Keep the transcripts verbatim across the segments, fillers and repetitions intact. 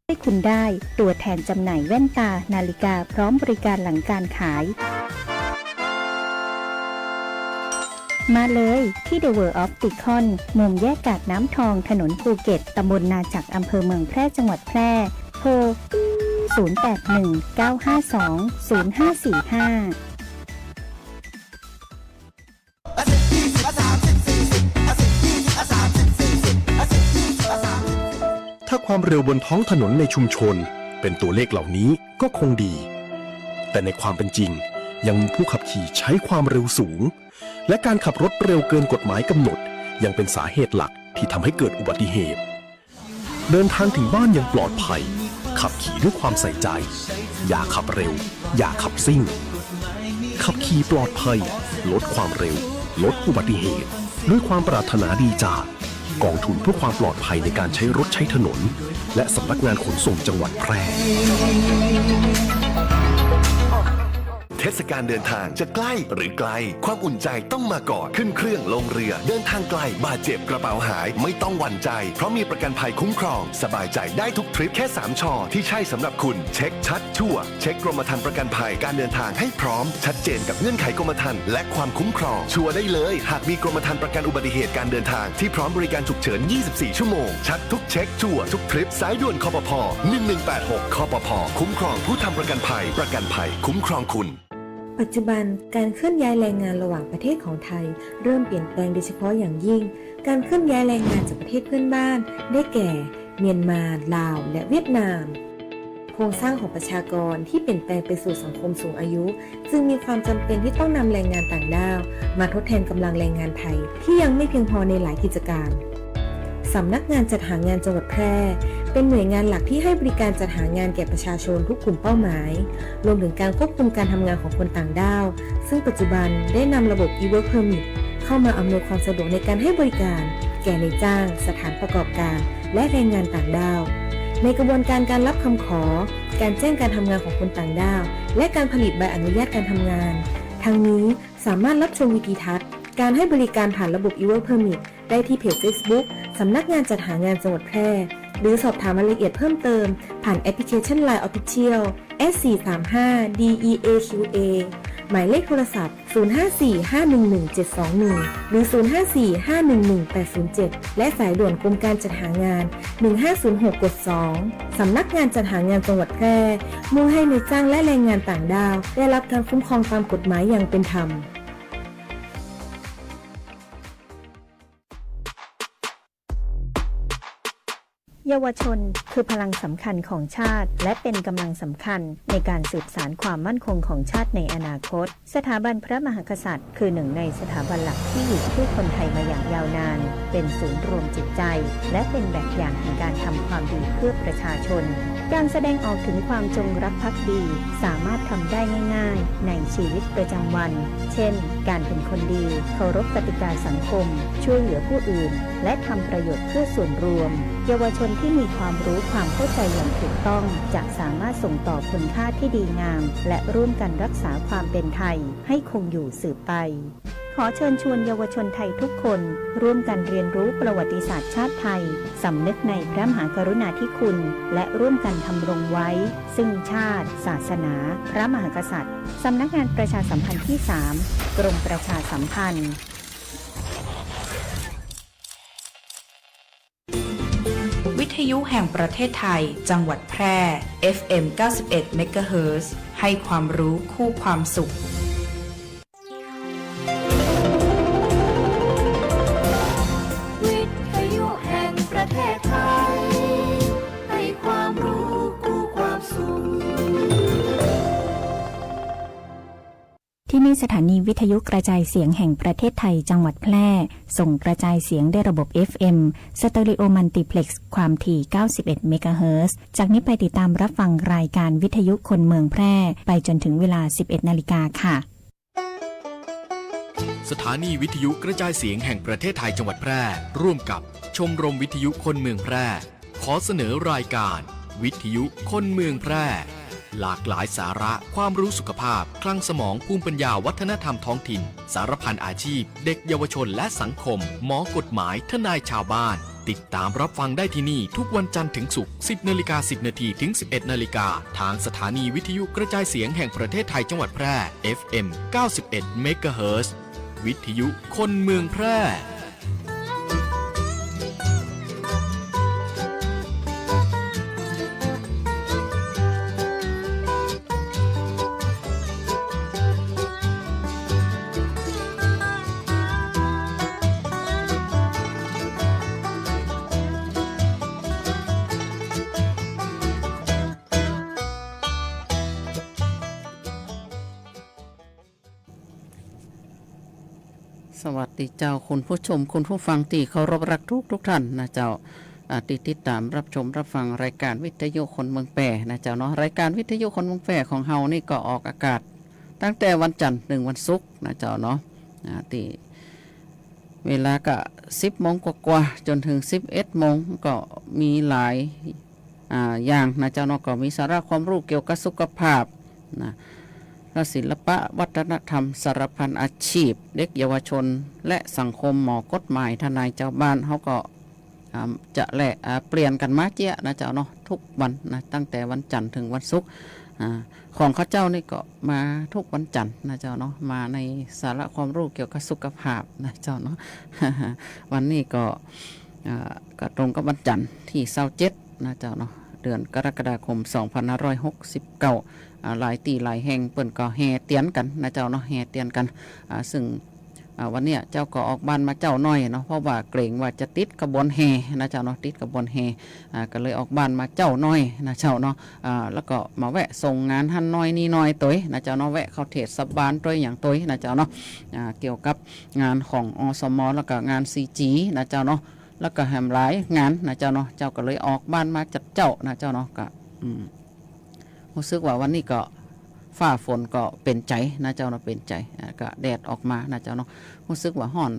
วยคุณได้ ตัวแทนจำหน่ายแว่นตา นาฬิกา พร้อมบริการหลังการขาย มาเลยที่ The World of Decon มุมแยกกาดน้ำทอง ถนนภูเก็ต ตำบลนาจัก อำเภอเมืองแพร่ จังหวัดแพร่ โทร ศูนย์แปดหนึ่ง เก้าห้าสอง ศูนย์ห้าสี่ห้า ถ้าความเร็วบนท้องถนนในชุมชนเป็นตัวเลขเหล่านี้ก็คงดี แต่ในความเป็นจริงยังมีผู้ขับขี่ใช้ความเร็วสูง และการขับรถเร็วเกินกฎหมายกำหนดยังเป็นสาเหตุหลักที่ทำให้เกิดอุบัติเหตุ เดินทางถึงบ้านอย่างปลอดภัย ขับขี่ด้วยความใส่ใจ อย่าขับเร็ว อย่าขับซิ่ง ขับขี่ปลอดภัย ลดความเร็ว ลดอุบัติเหตุ ด้วยความปรารถนาดีจากกองทุนเพื่อความปลอดภัยในการใช้รถใช้ถนน และสำนักงานขนส่งจังหวัดแพร่ เทศกาลเดินทางจะใกล้หรือไกล ความอุ่นใจต้องมาก่อน ขึ้นเครื่องลงเรือ เดินทางไกลบาดเจ็บกระเป๋าหาย ไม่ต้องหวั่นใจ เพราะมีประกันภัยคุ้มครอง สบายใจได้ทุกทริป แค่สาม ช ที่ใช่สำหรับคุณ เช็คชัดชัวร์ เช็คกรมธรรม์ประกันภัยการเดินทางให้พร้อม ชัดเจนกับเงื่อนไขกรมธรรม์และความคุ้มครอง ชัวร์ได้เลย หากมีกรมธรรม์ประกันอุบัติเหตุการเดินทางที่พร้อมบริการฉุกเฉิน ยี่สิบสี่ ชั่วโมง ชัดทุกเช็ค ชัวร์ทุกทริป สายด่วน คปภ. หนึ่งหนึ่งแปดหก คปภ. คุ้มครองผู้ทำประกันภัย ประกันภัยคุ้มครองคุณ ปัจจุบันการเคลื่อนย้ายแรงงานระหว่างประเทศของไทยเริ่มเปลี่ยนแปลงโดยเฉพาะอย่างยิ่ง การเคลื่อนย้ายแรงงานจากประเทศเพื่อนบ้าน ได้แก่ เมียนมา ลาว และเวียดนาม โครงสร้างของประชากรที่เปลี่ยนแปลงไปสู่สังคมสูงอายุ จึงมีความจำเป็นที่ต้องนำแรงงานต่างด้าวมาทดแทนกำลังแรงงานไทยที่ยังไม่เพียงพอในหลายกิจการ สำนักงานจัดหางานจังหวัดแพร่ เป็นหน่วยงานหลักที่ให้บริการจัดหางานแก่ประชาชนทุกกลุ่มเป้าหมาย รวมถึงการควบคุมการทำงานของคนต่างด้าว ซึ่งปัจจุบันได้นำระบบ e-work permit เข้ามาอำนวยความสะดวกในการให้บริการแก่นายจ้าง สถานประกอบการ และแรงงานต่างด้าว ในกระบวนการการรับคำขอ การแจ้งการทำงานของคนต่างด้าว และการผลิตใบอนุญาตการทำงาน ทั้งนี้สามารถรับชมวิดีทัศน์การให้บริการผ่านระบบ e-work permit ได้ที่เพจเฟซบุ๊ก สำนักงานจัดหางานจังหวัดแพร่ หรือสอบถามรายละเอียดเพิ่มเติมผ่านแอปพลิเคชัน ไลน์ Official แอท สี่สามห้า ดี อี เอ คิว เอ หมายเลขโทรศัพท์ ศูนย์ห้าสี่ ห้าหนึ่งหนึ่ง เจ็ดสองหนึ่ง หรือ ศูนย์ห้าสี่ ห้าหนึ่งหนึ่ง แปดศูนย์เจ็ด และสายด่วนกรมการจัดหางาน หนึ่งห้าศูนย์หก กดสอง สำนักงานจัดหางานจังหวัดแพร่ มุ่งให้นายจ้างและแรงงานต่างด้าวได้รับการคุ้มครองตามกฎหมายอย่างเป็นธรรม เยาวชนคือพลังสำคัญของชาติ และเป็นกำลังสำคัญในการสืบสานความมั่นคงของชาติในอนาคต สถาบันพระมหากษัตริย์คือหนึ่งในสถาบันหลักที่อยู่คู่คนไทยมาอย่างยาวนาน เป็นศูนย์รวมจิตใจ และเป็นแบบอย่างแห่งการทำความดีเพื่อประชาชน การแสดงออกถึงความจงรักภักดีสามารถทำได้ง่ายๆ ในชีวิตประจำวัน เช่น การเป็นคนดี เคารพกติกาสังคม ช่วยเหลือผู้อื่น และทำประโยชน์เพื่อส่วนรวม เยาวชนที่มีความรู้ความเข้าใจอย่างถูกต้อง จะสามารถส่งต่อคุณค่าที่ดีงาม และร่วมกันรักษาความเป็นไทยให้คงอยู่สืบไป ขอเชิญชวนเยาวชนไทยทุกคน ร่วมกันเรียนรู้ประวัติศาสตร์ชาติไทย สำนึกในพระมหากรุณาธิคุณ และร่วมกันทำรงไว้ซึ่งชาติ ศาสนา พระมหากษัตริย์ สำนักงานประชาสัมพันธ์ที่สาม กรมประชาสัมพันธ์ วิทยุแห่งประเทศไทย จังหวัดแพร่ เอฟเอ็ม เก้าสิบเอ็ด เมกะเฮิรตซ์ ให้ความรู้คู่ความสุข วิทยุแห่งประเทศไทย ให้ความรู้คู่ความสุข ที่นี่สถานีวิทยุกระจายเสียงแห่งประเทศไทย จังหวัดแพร่ ส่งกระจายเสียงด้วยระบบ เอฟเอ็ม สเตอริโอมัลติเพล็กซ์ ความถี่ เก้าสิบเอ็ด เมกะเฮิรตซ์ จากนี้ไปติดตามรับฟังรายการวิทยุคนเมืองแพร่ ไปจนถึงเวลา สิบเอ็ด นาฬิกาค่ะ สถานีวิทยุกระจายเสียงแห่งประเทศไทย จังหวัดแพร่ ร่วมกับชมรมวิทยุคนเมืองแพร่ ขอเสนอรายการวิทยุคนเมืองแพร่ หลากหลายสาระ ความรู้สุขภาพ คลังสมอง ภูมิปัญญา วัฒนธรรมท้องถิ่น สารพันอาชีพ เด็กเยาวชนและสังคม หมอกฎหมาย ทนายชาวบ้าน ติดตามรับฟังได้ที่นี่ทุกวันจันทร์ถึงศุกร์ สิบนาฬิกาสิบนาทีถึงสิบเอ็ดนาฬิกา ทางสถานีวิทยุกระจายเสียงแห่งประเทศไทยจังหวัดแพร่ เอฟเอ็ม เก้าสิบเอ็ดเมกะเฮิรตซ์ วิทยุคนเมืองแพร่สวัสดีเจ้า คุณผู้ชม คุณผู้ฟังตี้เคารพรักทุกๆ ท่านนะเจ้า อ่า ตี้ติดตามรับชมรับฟังรายการวิทยุคนเมืองแพร่นะเจ้าเนาะ รายการวิทยุคนเมืองแพร่ของเฮานี่ก็ออกอากาศตั้งแต่วันจันทร์ถึงวันศุกร์นะเจ้าเนาะ อ่า ตี้เวลาก็สิบโมงกว่าๆ จ๋นเถิงสิบเอ็ดโมง ก็มีหลาย อ่า อย่างนะเจ้าเนาะ ก็มีสาระความรู้เกี่ยวกับสุขภาพนะ และศิลปะวัฒนธรรม สารพันอาชีพ เด็กเยาวชน และสังคม หมอกฎหมาย ทนาย จาวบ้าน เฮาก็ อ่า จะแลก อ่า เปลี่ยนกั๋นมาเจียะนะเจ้าเนาะ ทุกวันนะ ตั้งแต่วันจันทร์เถิงวันศุกร์ อ่า ของข้าเจ้านี่ก็มาทุกวันจันทร์นะเจ้าเนาะ มาในสาระความรู้เกี่ยวกับสุขภาพนะเจ้าเนาะ วันนี้ก็ อ่า ก็ตรงกับวันจันทร์ตี้ซาวเจ็ดนะเจ้าเนาะ เดือนกรกฎาคม สองพันห้าร้อยหกสิบเก้า อ่า หลายตี้หลายแห่งเปิ้นก็แห่เตียนกั๋นนะเจ้าเนาะ แห่เตียนกั๋น อ่า ซึ่ง อ่า วันเนี้ยเจ้าก็ออกบ้านมาเจ๊าน้อยเนาะ เพราะว่าเกรงว่าจะติดขบวนแห่นะเจ้าเนาะ ติดขบวนแห่ อ่า ก็เลยออกบ้านมาเจ๊าน้อยนะเจ้าเนาะ อ่า แล้วก็มาแวะส่งงานหั้นน้อยนี่น้อยตวยนะเจ้าเนาะ แวะเข้าเทศบาลตวยหยังตวยนะเจ้าเนาะ อ่า เกี่ยวกับงานของ อสม แล้วก็งาน ซีจี นะเจ้าเนาะ แล้วก็แหมหลายงานนะเจ้าเนาะ เจ้าก็เลยออกบ้านมาจัดเจ๊านะเจ้าเนาะ ก็ อืม ฮู้สึกว่าวันนี้ก็ฟ้าฝนก็เป๋นใจ๋นะเจ้าเนาะ เป๋นใจ๋ อ่า ก็แดดออกมานะเจ้าเนาะ ฮู้สึกว่าฮ้อน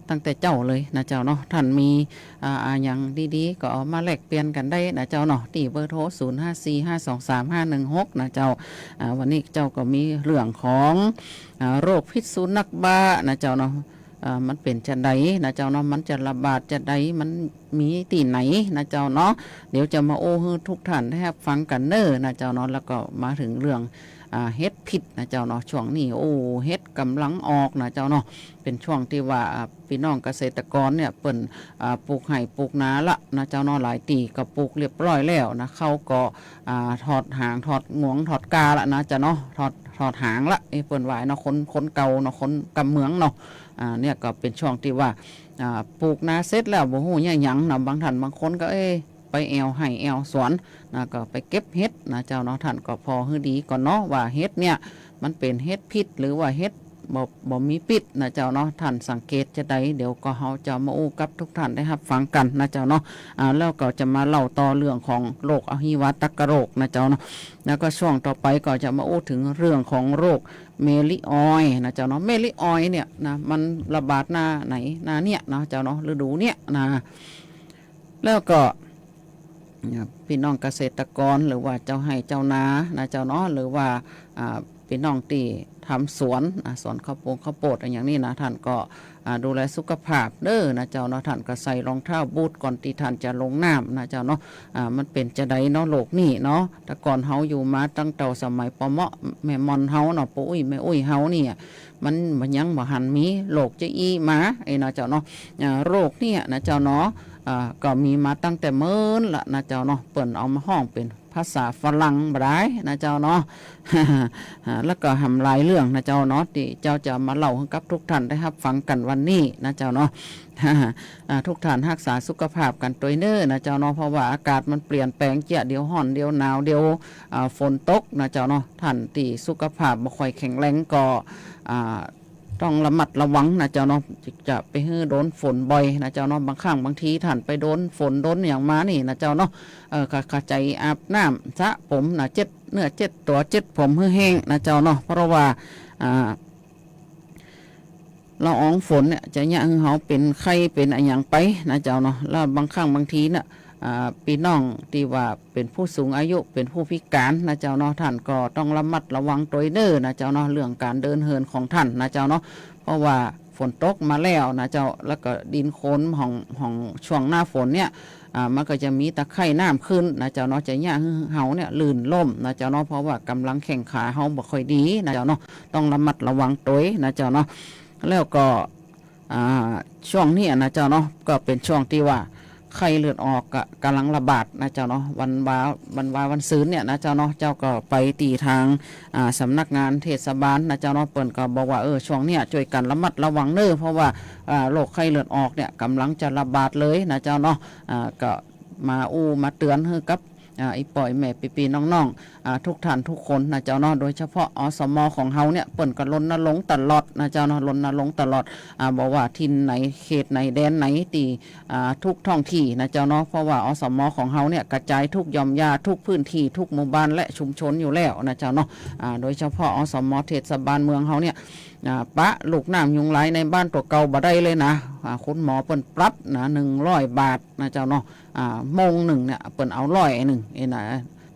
ตั้งแต่เจ๊าเลยนะเจ้าเนาะ ท่านมี อ่า อ่า หยังดีๆ ก็เอามาแลกเปลี่ยนกั๋นได้นะเจ้าเนาะ ตี้เบอร์โทร ศูนย์ห้าสี่ห้าสองสามห้าหนึ่งหก นะเจ้า อ่า วันนี้เจ้าก็มีเรื่องของ อ่า โรคพิษสุนัขบ้านะเจ้าเนาะ อ่า มันเป๋นจาใดนะเจ้าเนาะ มันจะระบาดจาใด มันมีตี้ไหนนะเจ้าเนาะ เดี๋ยวจะมาอู้หื้อทุกท่านได้ฮับฟังกั๋นเน้อนะเจ้าเนาะ แล้วก็มาเถิงเรื่อง อ่า เห็ดพิษนะเจ้าเนาะ ช่วงนี้ โอ้ เห็ดก่ำลังออกนะเจ้าเนาะ เป๋นช่วงตี้ว่า อ่า ปี้น้องเกษตรกรเนี่ยเปิ้น อ่า ปลูกไฮ่ปลูกนาละนะเจ้าเนาะ หลายตี้ก็ปลูกเรียบร้อยแล้วนะ ข้าวก็ อ่า ถอดหางถอดงวงถอดกาละนะเจ้าเนาะ ถอด ถอดหางละ เอ้ย เปิ้นว่าเนาะ คน คนเก่าเนาะ คนกำเมืองเนาะ อ่า เนี่ยก็เป๋นช่วงตี้ว่า อ่า ปลูกนาเสร็จแล้วบ่ฮู้เยียะหยังเนาะ บางท่านบางคนก็ เอ้ย ไปแอ่วไฮ่แอ่วสวนนะ ก็ไปเก็บเห็ดนะเจ้าเนาะ ท่านก็ผ่อหื้อดีก่อนเนาะ ว่าเห็ดเนี่ยมันเป๋นเห็ดพิษหรือว่าเห็ดบ่ บ่มีพิษนะเจ้าเนาะ ท่านสังเกตจาใด เดี๋ยวก็เฮาจะมาอู้กับทุกท่านได้ฮับฟังกั๋นนะเจ้าเนาะ อ่า แล้วก็จะมาเล่าต่อเรื่องของโรคอหิวาตกโรคนะเจ้าเนาะ แล้วก็ช่วงต่อไปก็จะมาอู้เถิงเรื่องของโรคเมลิออยนะเจ้าเนาะ เมลิออยเนี่ยนะ มันระบาดหน้าไหน หน้าเนี่ยนะเจ้าเนาะ ฤดูเนี่ยนะ แล้วก็ อ่า ปี้น้องเกษตรกรหรือว่าเจ้าไฮ่เจ้านานะเจ้าเนาะ หรือว่า อ่า ปี้น้องตี้ทำสวน อ่า สวนข้าวโปงข้าวโปดอะหยังนี่นะ ท่านก็ อ่า ดูแลสุขภาพเน้อนะเจ้าเนาะ ท่านก็ใส่รองเท้าบูทก่อนตี้ท่านจะลงน้ำนะเจ้าเนาะ อ่า มันเป๋นจาใดเนาะ โรคนี้เนาะ แต่ก่อนเฮาอยู่มาตั้งแต่สมัยป้อเมาะแม่หม่อนเฮาเนาะ ป้ออุ๊ยแม่อุ๊ยเฮาเนี่ย มัน มันยังบ่หันมีโรคจาอี้มา เอ้ยนะเจ้าเนาะ อ่า โรคเนี่ยนะเจ้าเนาะ อ่า ก็มีมาตั้งแต่เมินละนะเจ้าเนาะ เปิ้นเอามาฮ้องเป๋นภาษาฝรั่งบ่ได้นะเจ้าเนาะ อ่า แล้วก็แหมหลายเรื่องนะเจ้าเนาะ ตี้เจ้าจะมาเล่าหื้อกับทุกท่านได้ฮับฟังกั๋นวันนี้นะเจ้าเนาะ อ่า ทุกท่านฮักษาสุขภาพกั๋นตวยเน้อนะเจ้าเนาะ เพราะว่าอากาศมันเปลี่ยนแปลงเจียะ เดี๋ยวฮ้อน เดี๋ยวหนาว เดี๋ยว อ่า ฝนตกนะเจ้าเนาะ ท่านตี้สุขภาพบ่ค่อยแข็งแรงก็ อ่า ต้องระมัดระวังนะเจ้าเนาะ จะไปหื้อโดนฝนบ่อยนะเจ้าเนาะ บางครั้งบางทีท่านไปโดนฝนโดนหยังมานี่นะเจ้าเนาะ เอ่อ ก็ ก็ใจ๋อาบน้ำสระผมนะ เจ็ดเนื้อเจ็ดตั๋วเจ็ดผมหื้อแห้งนะเจ้าเนาะ เพราะว่า อ่า ละอองฝนเนี่ยจะเยียะหื้อเฮาเป๋นไข้เป๋นอะหยังไปนะเจ้าเนาะ แล้วบางครั้งบางทีเนี่ย อ่า ปี้น้องตี้ว่าเป๋นผู้สูงอายุ เป๋นผู้พิการนะเจ้าเนาะ ท่านก็ต้องระมัดระวังตวยเน้อนะเจ้าเนาะ เรื่องก๋านเดินเหินของท่านนะเจ้าเนาะ เพราะว่า ฝนตกมาแล้วนะเจ้า แล้วก็ดินโคลนของ ของช่วงหน้าฝนเนี่ย อ่า มันก็จะมีตะไคร่น้ำขึ้นนะเจ้าเนาะ จะเยียะหื้อเฮาเนี่ยลื่นล้มนะเจ้าเนาะ เพราะว่ากำลังแข้งขาเฮาบ่ค่อยดีนะเจ้าเนาะ ต้องระมัดระวังตวยนะเจ้าเนาะ แล้วก็ อ่า ช่วงนี้นะเจ้าเนาะ ก็เป๋นช่วงตี้ว่าไข้เลือดออกก็ก่ำลังระบาดนะเจ้าเนาะ วันวา วันวาวันซืนเนี่ยนะเจ้าเนาะ เจ้าก็ไปตี้ตาง อ่า สำนักงานเทศบาลนะเจ้าเนาะ เปิ้นก็บอกว่า เออ ช่วงเนี้ยจ้วยกั๋นระมัดระวังเน้อ เพราะว่า อ่า โรคไข้เลือดออกเนี่ยก่ำลังจะระบาดเลยนะเจ้าเนาะ อ่า ก็มาอู้มาเตือนหื้อกับ อ่า อี่ป้ออี่แม่ปี้ๆ น้องๆ อ่า ทุกท่านทุกคนนะเจ้าเนาะ โดยเฉพาะ อสม ของเฮาเนี่ย เปิ้นก็รณรงค์ตลอดนะเจ้าเนาะ รณรงค์ตลอด อ่า บ่ว่าถิ่นไหน เขตไหน แดนไหน ตี้ อ่า ทุกท้องที่นะเจ้าเนาะ เพราะว่า อสม ของเฮาเนี่ยกระจายทุกหย่อมหญ้า ทุกพื้นที่ ทุกหมู่บ้านและชุมชนอยู่แล้วนะเจ้าเนาะ อ่า โดยเฉพาะ อสม เทศบาลเมืองเฮาเนี่ย อ่า ปะลูกน้ำยุงลายในบ้านตั๋วเก่าบ่ได้เลยนะ อ่า คุณหมอเปิ้นปรับนะ หนึ่งร้อยบาทนะเจ้าเนาะ อ่า โมงหนึ่งเนี่ยเปิ้นเอาร้อยหนึ่งเองนะ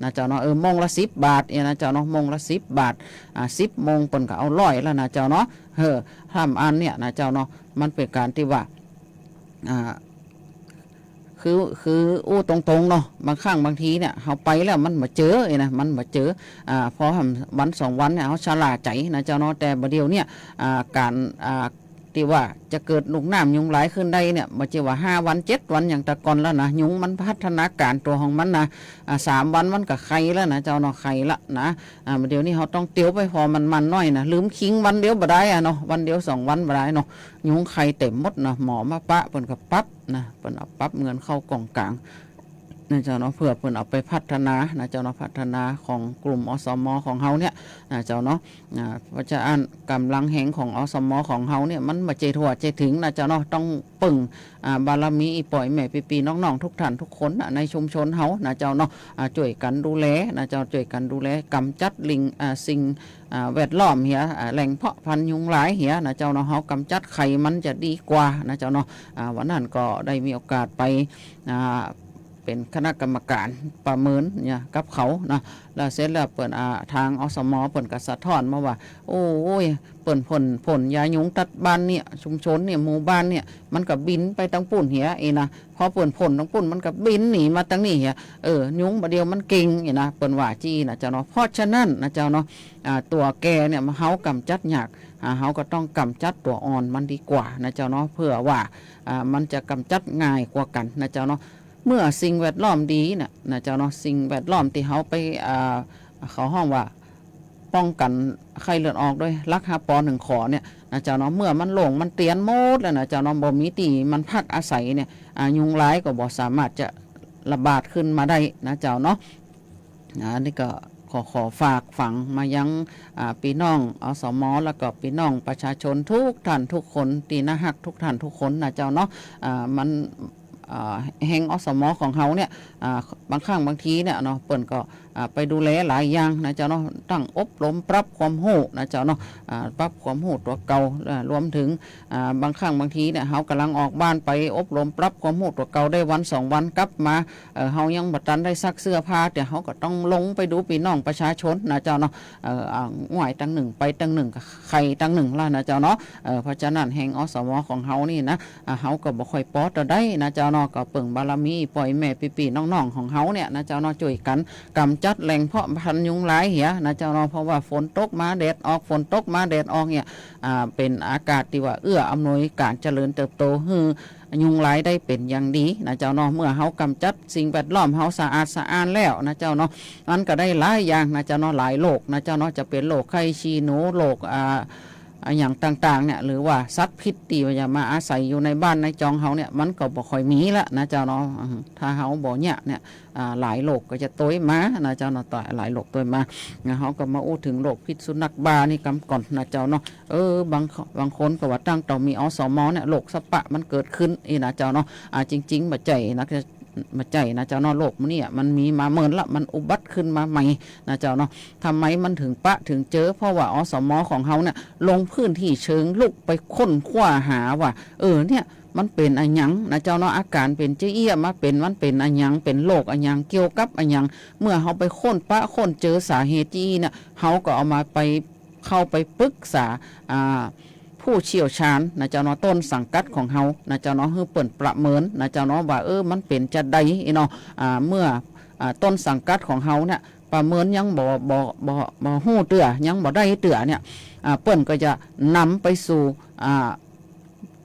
นะเจ้าเนาะ เออ โมงละสิบบาทเองนะเจ้าเนาะ โมงละสิบบาท อ่า สิบโมงเปิ้นก็เอาร้อยแล้วนะเจ้าเนาะ เออ ถ้าอันเนี่ยนะเจ้าเนาะ มันเป๋นก๋านตี้ว่า อ่า คือ คืออู้ตรงๆ เนาะ บางครั้งบางทีเนี่ย เฮาไปแล้วมันบ่เจอเองนะ มันบ่เจอ อ่า พอวันสองวันเนี่ย เฮาชะล่าใจ๋นะเจ้าเนาะ แต่บ่าเดี่ยวเนี่ย อ่า ก๋าน อ่า ตี้ว่าจะเกิดลูกน้ำยุงลายขึ้นได้เนี่ย บ่ใจ้ว่าห้าวันเจ็ดวันอย่างแต่ก่อนแล้วนะ ยุงมันพัฒนาก๋านตั๋วของมันนะ อ่า สามวันมันก็ไข่แล้วนะเจ้าเนาะ ไข่ละนะ อ่า บ่าเดี่ยวนี้เฮาต้องเตียวไปผ่อมันๆ หน้อยนะ ลืมคิงวันเดียวบ่ได้อะเนาะ วันเดียวสองวันบ่ได้เนาะ ยุงไข่เต็มหมดนะ หมอมาปะเปิ้นก็ปรับนะ เปิ้นเอาปรับเงินเข้ากองก๋าง นะเจ้าเนาะ เปื้อเปิ้นเอาไปพัฒนานะเจ้าเนาะ พัฒนาของกลุ่ม อสม ของเฮาเนี่ยนะเจ้าเนาะ อ่า เพราะฉะนั้นก๋ำลังแฮงของ อสม ของเฮาเนี่ย มันบ่ใจ้ทั่วใจ้ถึงนะเจ้าเนาะ ต้องเปิ้ง อ่า บารมีอี่ป้ออี่แม่ปี้ๆ น้องๆ ทุกท่านทุกคนนะ ในชุมชนเฮานะเจ้าเนาะ อ่า จ้วยกั๋นดูแลนะเจ้า จ้วยกั๋นดูแล ก๋ำจัดลิง อ่า สิ่ง อ่า แวดล้อมเหีย อ่า แหล่งเพาะพันธุ์ยุงลายเหียนะเจ้าเนาะ เฮาก๋ำจัดไข่มันจะดีกว่านะเจ้าเนาะ อ่า วันนั้นก็ได้มีโอกาสไป อ่า เป๋นคณะกรรมก๋านประเมินเนี่ยกับเขานะ แล้วเสร็จแล้วเปิ้น อ่า ตาง อสม เปิ้นก็สะท้อนมาว่า โอ้ย เปิ้นพ่น พ่นยายุงตัดบ้านเนี่ย ชุมชนเนี่ย หมู่บ้านเนี่ย มันก็บินไปตังปุ้นเหียเองนะ พอเปิ้นพ่นตังปุ้น มันก็บินหนีมาตังนี้เหีย เออ ยุงบ่าเดี่ยวมันเก่งเองนะ เปิ้นว่าจี้นะเจ้าเนาะ เพราะฉะนั้นนะเจ้าเนาะ อ่า ตั๋วแก่เนี่ย เฮาก๋ำจัดยาก อ่า เฮาก็ต้องก๋ำจัดตั๋วอ่อนมันดีกว่านะเจ้าเนาะ เปื้อว่า อ่า มันจะก๋ำจัดง่ายกว่ากั๋นนะเจ้าเนาะ เมื่อสิ่งแวดล้อมดีน่ะนะเจ้าเนาะ สิ่งแวดล้อมตี้เฮาไป อ่า เขาฮ้องว่าป้องกั๋นไข้เลือดออกโดยหลักห้าปอหนึ่งข้อเนี่ยนะเจ้าเนาะ เมื่อมันโล่งมันเตียนหมดแล้วนะเจ้าเนาะ บ่มีตี้มันพักอาศัยเนี่ย อ่า ยุงลายก็บ่สามารถจะระบาดขึ้นมาได้นะเจ้าเนาะ อ่า อันนี้ก็ขอ ขอฝากฝังมายัง อ่า ปี้น้อง อสม แล้วก็ปี้น้องประชาชนทุกท่านทุกคนตี้น่าฮักทุกท่านทุกคนนะเจ้าเนาะ อ่า มัน อ่า แฮง อสม ของเฮาเนี่ย อ่า บางครั้งบางทีเนี่ยเนาะ เปิ้นก็ อ่า ไปดูแลหลายอย่างนะเจ้าเนาะ ตั้งอบรมปรับความฮู้นะเจ้าเนาะ อ่า ปรับความฮู้ตั๋วเก่า อ่า รวมเถิง อ่า บางครั้งบางทีเนี่ย เฮากำลังออกบ้านไปอบรมปรับความฮู้ตั๋วเก่าได้วันสองวันกลับมา เอ่อ เฮายังบ่ตันได้ซักเสื้อผ้า แต่เฮาก็ต้องลงไปดูปี้น้องประชาชนนะเจ้าเนาะ เอ่อ อ่า ง่วยตังนึ่งไปตังนึ่งก็ไข่ตังนึ่งแล้วนะเจ้าเนาะ เอ่อ เพราะฉะนั้นแฮง อสม ของเฮานี่นะ อ่า เฮาก็บ่ค่อยปอเต้าใดนะเจ้าเนาะ ก็เปิ้งบารมีป้ออี่แม่ปี้ๆ น้องๆ ของเฮาเนี่ยนะเจ้าเนาะ จ้วยกั๋นก๋ำจัดแหล่งเพาะพันธุ์ยุงลายเหียนะเจ้าเนาะ เพราะว่าฝนตกมาแดดออก ฝนตกมาแดดออกเนี่ย อ่า เป๋นอากาศตี้ว่าเอื้ออำนวยก๋านเจริญเติบโตหื้อ ยุงลายได้เป๋นอย่างดีนะเจ้าเนาะ เมื่อเฮาก๋ำจัดสิ่งแวดล้อมเฮาสะอาดสะอ้านแล้วนะเจ้าเนาะ มันก็ได้หลายอย่างนะเจ้าเนาะ หลายโรคนะเจ้าเนาะ จะเป๋นโรคไข้ขี้หนู โรค อ่า อ่า อย่างต่างๆ เนี่ย หรือว่าสัตว์พิษตี้ว่าจะมาอาศัยอยู่ในบ้านในจองเฮาเนี่ย มันก็บ่ค่อยมีละนะเจ้าเนาะ อืม ถ้าเฮาบ่เยียะเนี่ย อ่า หลายโรคก็จะตวยมานะเจ้าเนาะ ตวย หลายโรคตวยมา นะ เฮาก็มาอู้เถิงโรคพิษสุนัขบ้านี่กำก่อนนะเจ้าเนาะ เออ บาง บางคนก็ว่าตั้งแต่มี อสม เนี่ย โรคสะปะมันเกิดขึ้นอี้นะเจ้าเนาะ อ่า จริงๆ บ่ใจ้นะ บ่ใจ้นะเจ้าเนาะ โรคมันเนี่ยมันมีมาเมินละ มันอุบัติขึ้นมาใหม่นะเจ้าเนาะ ทำไมมันเถิงปะเถิงเจอ เพราะว่า อสม ของเฮาเนี่ย ลงพื้นที่เชิงรุกไปค้นคว้าหาว่า เออ เนี่ย มันเป๋นอะหยังนะเจ้าเนาะ อาก๋านเป๋นจะอี้มาเป๋น มันเป๋นอะหยัง เป๋นโรคอะหยัง เกี่ยวกับอะหยัง เมื่อเฮาไปค้นปะค้นเจอสาเหตุจะอี้เนี่ย เฮาก็เอามาไป เข้าไปปรึกษา อ่า ผู้เชี่ยวชาญนะเจ้าเนาะ ต้นสังกัดของเฮานะเจ้าเนาะ หื้อเปิ้นประเมินนะเจ้าเนาะ ว่า เออ มันเป๋นจาใดอี้เนาะ อ่า เมื่อ อ่า ต้นสังกัดของเฮาเนี่ย ประเมินยังบ่ บ่ บ่ บ่ฮู้เตื้อ ยังบ่ได้เตื้อเนี่ย อ่า เปิ้นก็จะนำไปสู่ อ่า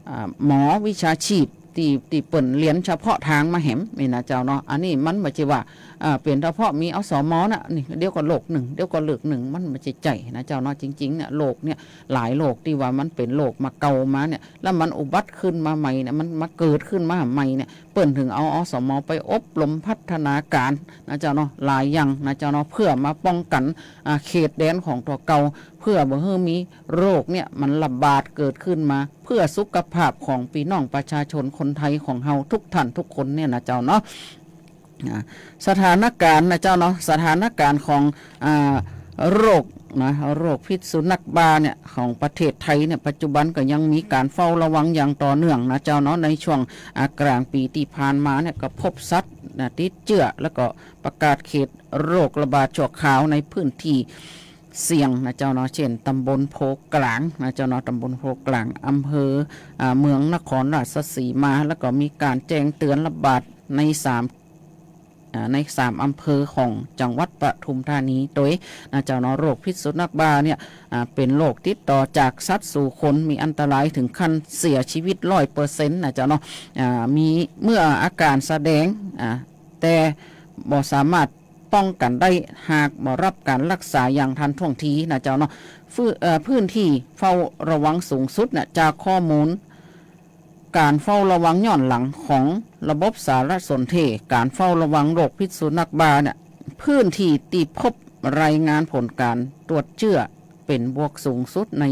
อ่า หมอวิชาชีพตี้ ตี้เปิ้นเฮียนเฉพาะตางมาแหมนี่นะเจ้าเนาะ อันนี้มันบ่ใจ้ว่า อ่า เป๋นเฉพาะมี อสม นะ นี่ เดี๋ยวก็โรคนึ่ง เดี๋ยวก็โรคนึ่ง มันบ่ใจ้ใจ้นะเจ้าเนาะ จริงๆ เนี่ย โรคเนี่ย หลายโรคตี้ว่ามันเป๋นโรคมาเก่ามาเนี่ย แล้วมันอุบัติขึ้นมาใหม่เนี่ย มันมาเกิดขึ้นมาใหม่เนี่ย เปิ้นถึงเอา อสม ไปอบรมพัฒนาการนะเจ้าเนาะ หลายอย่างนะเจ้าเนาะ เพื่อมาป้องกั๋น อ่า เขตแดนของตั๋วเก่า เพื่อบ่หื้อมีโรคเนี่ยมันระบาดเกิดขึ้นมา เพื่อสุขภาพของปี้น้องประชาชนคนไทยของเฮาทุกท่านทุกคนเนี่ยนะเจ้าเนาะ อ่า สถานการณ์นะเจ้าเนาะ สถานการณ์ของ อ่า โรคนะ โรคพิษสุนัขบ้าเนี่ย ของประเทศไทยเนี่ย ปัจจุบันก็ยังมีก๋านเฝ้าระวังอย่างต่อเนื่องนะเจ้าเนาะ ในช่วง อ่า ก๋างปี๋ตี้ผ่านมาเนี่ย ก็พบสัตว์นะ ติดเจื้อ แล้วก็ประกาศเขตโรคระบาดชั่วคราวในพื้นที่เสี่ยงนะเจ้าเนาะ เจ้นต๋ำบลโพธิ์กลางนะเจ้าเนาะ ต๋ำบลโพธิ์กลาง อำเภอ อ่า เมืองนครราชสีมา แล้วก็มีก๋านแจ้งเตือนระบาดในสาม อ่า ในสามอำเภอของจังหวัดปทุมธานีตวยนะเจ้าเนาะ โรคพิษสุนัขบ้าเนี่ย อ่า เป๋นโรคติดต่อจากสัตว์สู่คน มีอันตรายถึงขั้นเสียชีวิตร้อยเปอร์เซ็นต์นะเจ้าเนาะ อ่า มี เมื่ออาก๋านแสดง อ่า แต่บ่สามารถป้องกั๋นได้ หากบ่ฮับก๋านฮักษาอย่างทันท่วงทีนะเจ้าเนาะ พื้น เอ่อ พื้นตี้เฝ้าระวังสูงสุดเนี่ย จากข้อมูล ก๋านเฝ้าระวังย้อนหลังของระบบสารสนเทศ ก๋านเฝ้าระวังโรคพิษสุนัขบ้าเนี่ย พื้นตี้ตี้พบรายงานผลก๋านตรวจเจื้อเป๋นบวกสูงสุดใน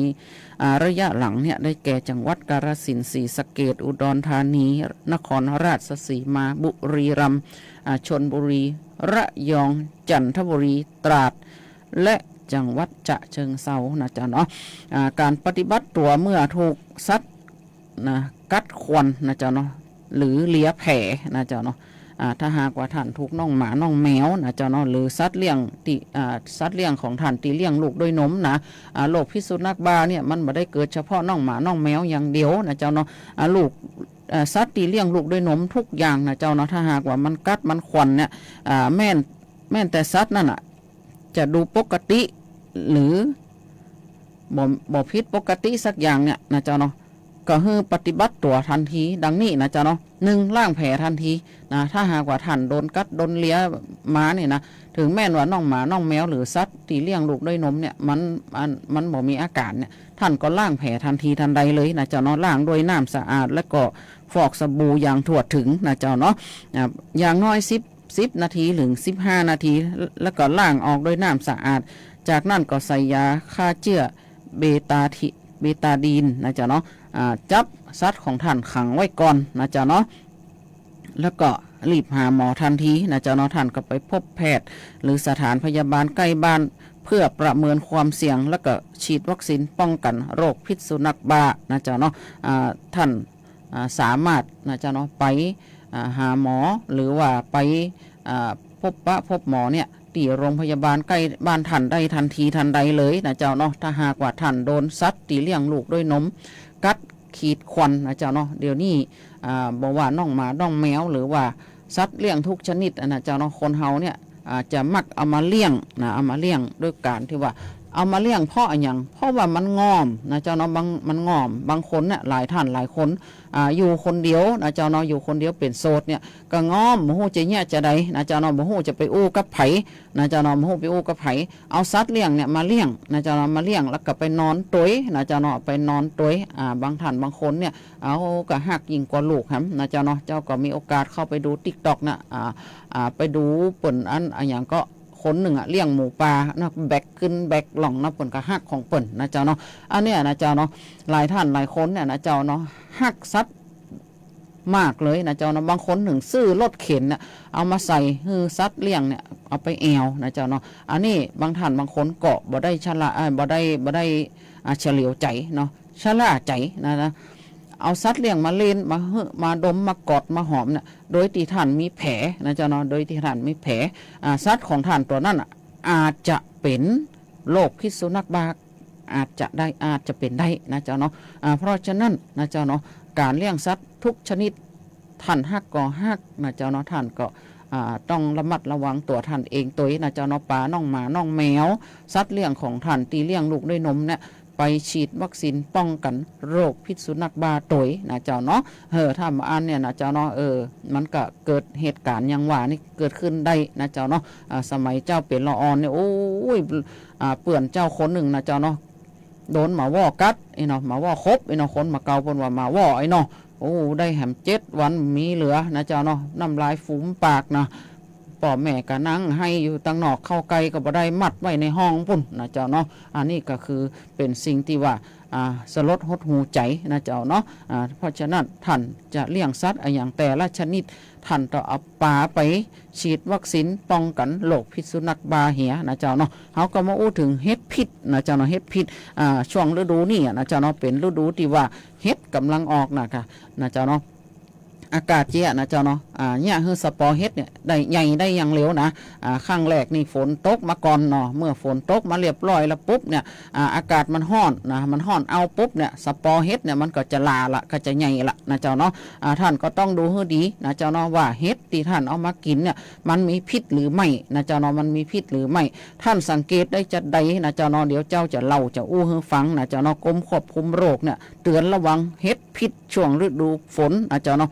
อ่า ระยะหลังเนี่ย ได้แก่จังหวัดกาฬสินธุ์ ศรีสะเกษ อุดรธานี นครราชสีมา บุรีรัมย์ อ่า ชลบุรี ระยอง จันทบุรี ตราด และจังหวัดฉะเชิงเทรานะเจ้าเนาะ อ่า ก๋านปฏิบัติตั๋วเมื่อถูกสัตว์ นะ กัดข่วนนะเจ้าเนาะ หรือเลียแผลนะเจ้าเนาะ อ่า ถ้าหากว่าต้านถูกน้องหมาน้องแมวนะเจ้าเนาะ หรือสัตว์เลี้ยงตี้ อ่า สัตว์เลี้ยงของต้านตี้เลี้ยงลูกด้วยนมนะ อ่า โรคพิษสุนัขบ้าเนี่ย มันบ่ได้เกิดเฉพาะน้องหมาน้องแมวอย่างเดียวนะเจ้าเนาะ อ่า ลูก อ่า สัตว์ตี้เลี้ยงลูกด้วยนมทุกอย่างนะเจ้าเนาะ ถ้าหากว่ามันกัดมันข่วนเนี่ย อ่า แม่น แม่นแต่สัตว์นั่นน่ะ จะดูปกติ หรือบ่ บ่ผิดปกติสักอย่างเนี่ยนะเจ้าเนาะ ก็หื้อปฏิบัติตั๋วทันที ดังนี้นะเจ้าเนาะ นึ่ง ล้างแผลทันทีนะ ถ้าหากว่าต้านโดนกัดโดนเลียมาเนี่ยนะ เถิงแม้นว่าน้องหมาน้องแมว หรือสัตว์ตี้เลี้ยงลูกด้วยนมเนี่ย มัน มัน มันบ่มีอาก๋านเนี่ย ต้านก็ล้างแผลทันทีทันใดเลยนะเจ้าเนาะ ล้างด้วยน้ำสะอาด แล้วก็ฟอกสบู่อย่างทั่วถึงนะเจ้าเนาะ อ่า อย่างน้อยสิบ สิบนาทีถึงสิบห้านาที แล้วก็ล้างออกด้วยน้ำสะอาด จากนั้นก็ใส่ยาฆ่าเจื้อเบตาทิ เบตาดีนนะเจ้าเนาะ อ่า จับสัตว์ของต้านขังไว้ก่อนนะเจ้าเนาะ แล้วก็รีบหาหมอทันทีนะเจ้าเนาะ ต้านก็ไปพบแพทย์ หรือสถานพยาบาลใก้บ้าน เพื่อประเมินความเสี่ยง แล้วก็ฉีดวัคซีนป้องกั๋นโรคพิษสุนัขบ้านะเจ้าเนาะ อ่า ต้าน อ่า สามารถนะเจ้าเนาะ ไป อ่า หาหมอ หรือว่าไป อ่า พบปะพบหมอเนี่ย ตี้โรงพยาบาลใก้บ้านต้านได้ทันทีทันใดเลยนะเจ้าเนาะ ถ้าหากว่าต้านโดนสัตว์ตี้เลี้ยงลูกด้วยนมกัดขีดข่วนนะเจ้าเนาะ เดี๋ยวนี้ อ่า บ่ว่าน้องหมาน้องแมว หรือว่าสัตว์เลี้ยงทุกชนิดอะนะเจ้าเนาะ คนเฮาเนี่ย อ่า จะมักเอามาเลี้ยงนะ เอามาเลี้ยงด้วยก๋านตี้ว่า เอามาเลี้ยงเพราะอะหยัง เพราะว่ามันง่อมนะเจ้าเนาะ บาง มันง่อม บางคนเนี่ย หลายต้านหลายคน อ่า อยู่คนเดียวนะเจ้าเนาะ อยู่คนเดียวเป๋นโสดเนี่ย ก็ง่อม บ่ฮู้จะเยียะจาใดนะเจ้าเนาะ บ่ฮู้จะไปอู้กับใผนะเจ้าเนาะ บ่ฮู้ไปอู้กับใผ เอาสัตว์เลี้ยงเนี่ยมาเลี้ยงนะเจ้าเนาะ มาเลี้ยง แล้วก็ไปนอนตวยนะเจ้าเนาะ ไปนอนตวย อ่า บางต้านบางคนเนี่ย เฮาก็ฮักยิ่งกว่าลูกแหมนะเจ้าเนาะ เจ้าก็มีโอกาสเข้าไปดูติ๊กต็อกนะ อ่า อ่า ไปดูเปิ้นอัน อะหยังก็ คนนึ่งอะ เลี้ยงหมูป่านะ แบกขึ้นแบกล่องนะ เปิ้นก็ฮักของเปิ้นนะเจ้าเนาะ อันเนี้ยนะเจ้าเนาะ หลายต้านหลายคนเนี่ยนะเจ้าเนาะ ฮักสัตว์มากเลยนะเจ้าเนาะ บางคนเถิงซื้อรถเข็นเนี่ย เอามาใส่หื้อสัตว์เลี้ยงเนี่ย เอาไปแอ่วนะเจ้าเนาะ อันนี้บางต้านบางคนก็บ่ได้ชะล่า เอ่อ บ่ได้ บ่ได้ อ่า เฉลียวใจ๋เนาะ ชะล่าใจ๋นะ นะ เอาสัตว์เลี้ยงมาเล่น มาหื้อ มาดม มากอด มาหอมเนี่ย โดยตี้ต้านมีแผลนะเจ้าเนาะ โดยตี้ต้านมีแผล อ่า สัตว์ของต้านตั๋วนั้นน่ะ อาจจะเป๋นโรคพิษสุนัขบ้า อาจจะได้ อาจจะเป๋นได้นะเจ้าเนาะ อ่า เพราะฉะนั้นนะเจ้าเนาะ ก๋านเลี้ยงสัตว์กู้ชนิด ต้านฮักก็ฮักนะเจ้าเนาะ ต้านก็ อ่า ต้องระมัดระวังตั๋วต้านเองตวยนะเจ้าเนาะ ปาน้องหมาน้องแมว สัตว์เลี้ยงของต้านตี้เลี้ยงลูกด้วยนมเนี่ย ไปฉีดวัคซีนป้องกั๋นโรคพิษสุนัขบ้าตวยนะเจ้าเนาะ เออ ถ้าบ่อั้นเนี่ยนะเจ้าเนาะ เออ มันก็เกิดเหตุก๋ารณ์อย่างว่านี่เกิดขึ้นได้นะเจ้าเนาะ อ่า สมัยเจ้าเป๋นละอ่อนเนี่ย โอ้ย อ่า เปื้อนเจ้าคนนึ่งนะเจ้าเนาะ โดนหมาว่อกัด อี้เนาะ หมาว่อขบ อี้เนาะ คนหม่องเก่าเปิ้นว่าหมาว่อ อี้เนาะ โอ้ ได้แหมเจ็ดวันมีเหลือนะเจ้าเนาะ น้ำลายฟูมปากนะ ป้อแม่ก็นั่งไห้อยู่ตังนอก เข้าใก้ก็บ่ได้ มัดไว้ในห้องปู้นนะเจ้าเนาะ อันนี้ก็คือเป๋นสิ่งตี้ว่า อ่า สลดหดหู๋ใจ๋นะเจ้าเนาะ อ่า เพราะฉะนั้นต้านจะเลี้ยงสัตว์อะหยังแต่ละชนิด ต้านต้องเอาปาไปฉีดวัคซีนป้องกั๋นโรคพิษสุนัขบ้าเหียนะเจ้าเนาะ เฮาก็มาอู้เถิงเห็ดพิษนะเจ้าเนาะ เห็ดพิษ อ่า ช่วงฤดู๋นี้นะเจ้าเนาะ เป๋นฤดู๋ตี้ว่าเห็ดก่ำลังออกนะค่ะ นะเจ้าเนาะ อากาศเจ๊ยะนะเจ้าเนาะ อ่า เยียะหื้อสะปอเห็ดเนี่ยได้ใหญ่ได้อย่างเร็วนะ อ่า ครั้งแรกนี่ฝนตกมาก่อนเนาะ เมื่อฝนตกมาเรียบร้อยแล้วปุ๊บเนี่ย อ่า อากาศมันฮ้อนนะ มันฮ้อนเอาปุ๊บเนี่ย สะปอเห็ดเนี่ยมันก็จะหล่าละ ก็จะใหญ่ละนะเจ้าเนาะ อ่า ต้านก็ต้องดูหื้อดีนะเจ้าเนาะ ว่าเห็ดตี้ต้านเอามากิ๋นเนี่ย มันมีพิษหรือไม่นะเจ้าเนาะ มันมีพิษหรือไม่ ต้านสังเกตได้จะใดนะเจ้าเนาะ เดี๋ยวเจ้าจะเล่าจะอู้หื้อฟังนะเจ้าเนาะ กรมควบคุมโรคเนี่ย เตื๋อนระวังเห็ดพิษช่วงฤดู๋ฝนนะเจ้าเนาะ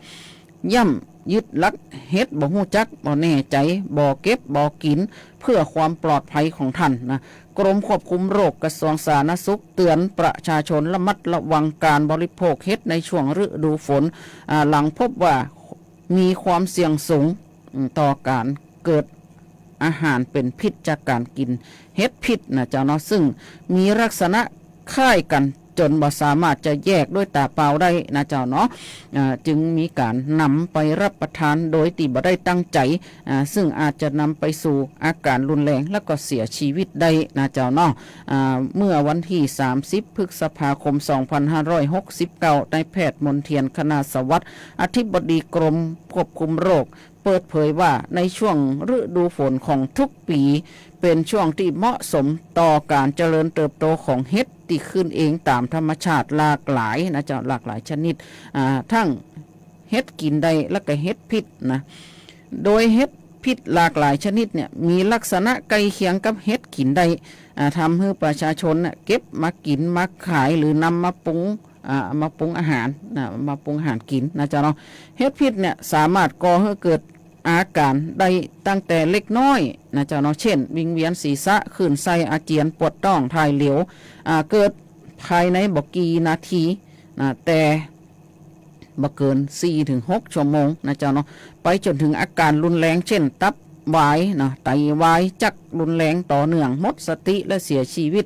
ย่ำยึดหลักเห็ดบ่ฮู้จัก บ่แน่ใจ๋ บ่เก็บ บ่กิ๋น เพื่อความปลอดภัยของต้านนะ กรมควบคุมโรค กระทรวงสาธารณสุข เตื๋อนประชาชนระมัดระวังก๋านบริโภคเห็ดในช่วงฤดู๋ฝน อ่า หลังพบว่ามีความเสี่ยงสูง อืม ต่อก๋านเกิดอาหารเป๋นพิษจากก๋านกิ๋นเห็ดพิษนะเจ้าเนาะ ซึ่งมีลักษณะคล้ายกั๋นจ๋นบ่สามารถจะแยกด้วยต๋าเปล่าได้นะเจ้าเนาะ อ่า จึงมีก๋านนำไปรับประทานโดยตี้บ่ได้ตั้งใจ๋ อ่า ซึ่งอาจจะนำไปสู่อาก๋ารรุนแรงแล้วก็เสียชีวิตได้นะเจ้าเนาะ อ่า เมื่อวันตี้สามสิบ พฤษภาคม สองพันห้าร้อยหกสิบเก้า นายแพทย์มนเทียน คณาสวัสดิ์ อธิบดีกรมควบคุมโรค เปิดเผยว่าในช่วงฤดู๋ฝนของทุกปี๋ เป๋นช่วงตี้เหมาะสมต่อก๋านเจริญเติบโตของเห็ดตี้ขึ้นเองต๋ามธรรมชาติหลากหลายนะเจ้า หลากหลายชนิด อ่า ตึงเห็ดกิ๋นได้แล้วก็เห็ดพิษนะ โดยเห็ดพิษหลากหลายชนิดเนี่ยมีลักษณะใก้เคียงกับเห็ดกิ๋นได้ อ่า ทำหื้อประชาชนน่ะเก็บมากิ๋นมาขายหรือนำมาปรุง อ่า มาปรุงอาหารนะ มาปรุงอาหารกิ๋นนะเจ้าเนาะ เห็ดพิษเนี่ยสามารถก่อหื้อเกิดอาก๋ารได้ตั้งแต่เล็กน้อยนะเจ้าเนาะ เช่น วิงเวียนศีรษะ คลื่นไส้ อาเจียน ปวดต๊อง ถ่ายเหลว อ่า เกิดภายในบ่กี่นาทีนะ แต่บ่เกินสี่ถึงหกชั่วโมงนะเจ้าเนาะ ไปจ๋นเถิงอาก๋ารรุนแรง เช่น ตับวายนะ ไตวาย จักรุนแรงต่อเนื่อง หมดสติและเสียชีวิต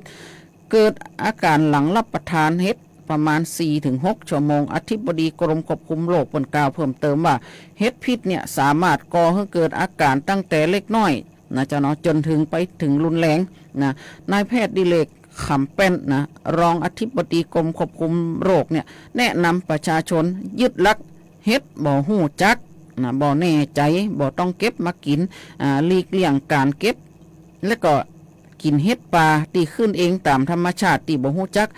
เกิดอาก๋ารหลังรับประทานเห็ดประมาณสี่ถึงหกชั่วโมง อธิบดีกรมควบคุมโรคเปิ้นกล่าวเพิ่มเติมว่า เห็ดพิษเนี่ยสามารถก่อหื้อเกิดอาก๋ารตั้งแต่เล็กน้อยนะเจ้าเนาะ จ๋นเถิงไปเถิงรุนแรงนะ นายแพทย์ดิเรก ขำแป้นนะ รองอธิบดีกรมควบคุมโรคเนี่ย แนะนำประชาชนยึดหลักเห็ดบ่ฮู้จักนะ บ่แน่ใจ๋ บ่ต้องเก็บมากิ๋น อ่า หลีกเลี่ยงก๋านเก็บ และก็กิ๋นเห็ดป่าตี้ขึ้นเองต๋ามธรรมชาติตี้บ่ฮู้จัก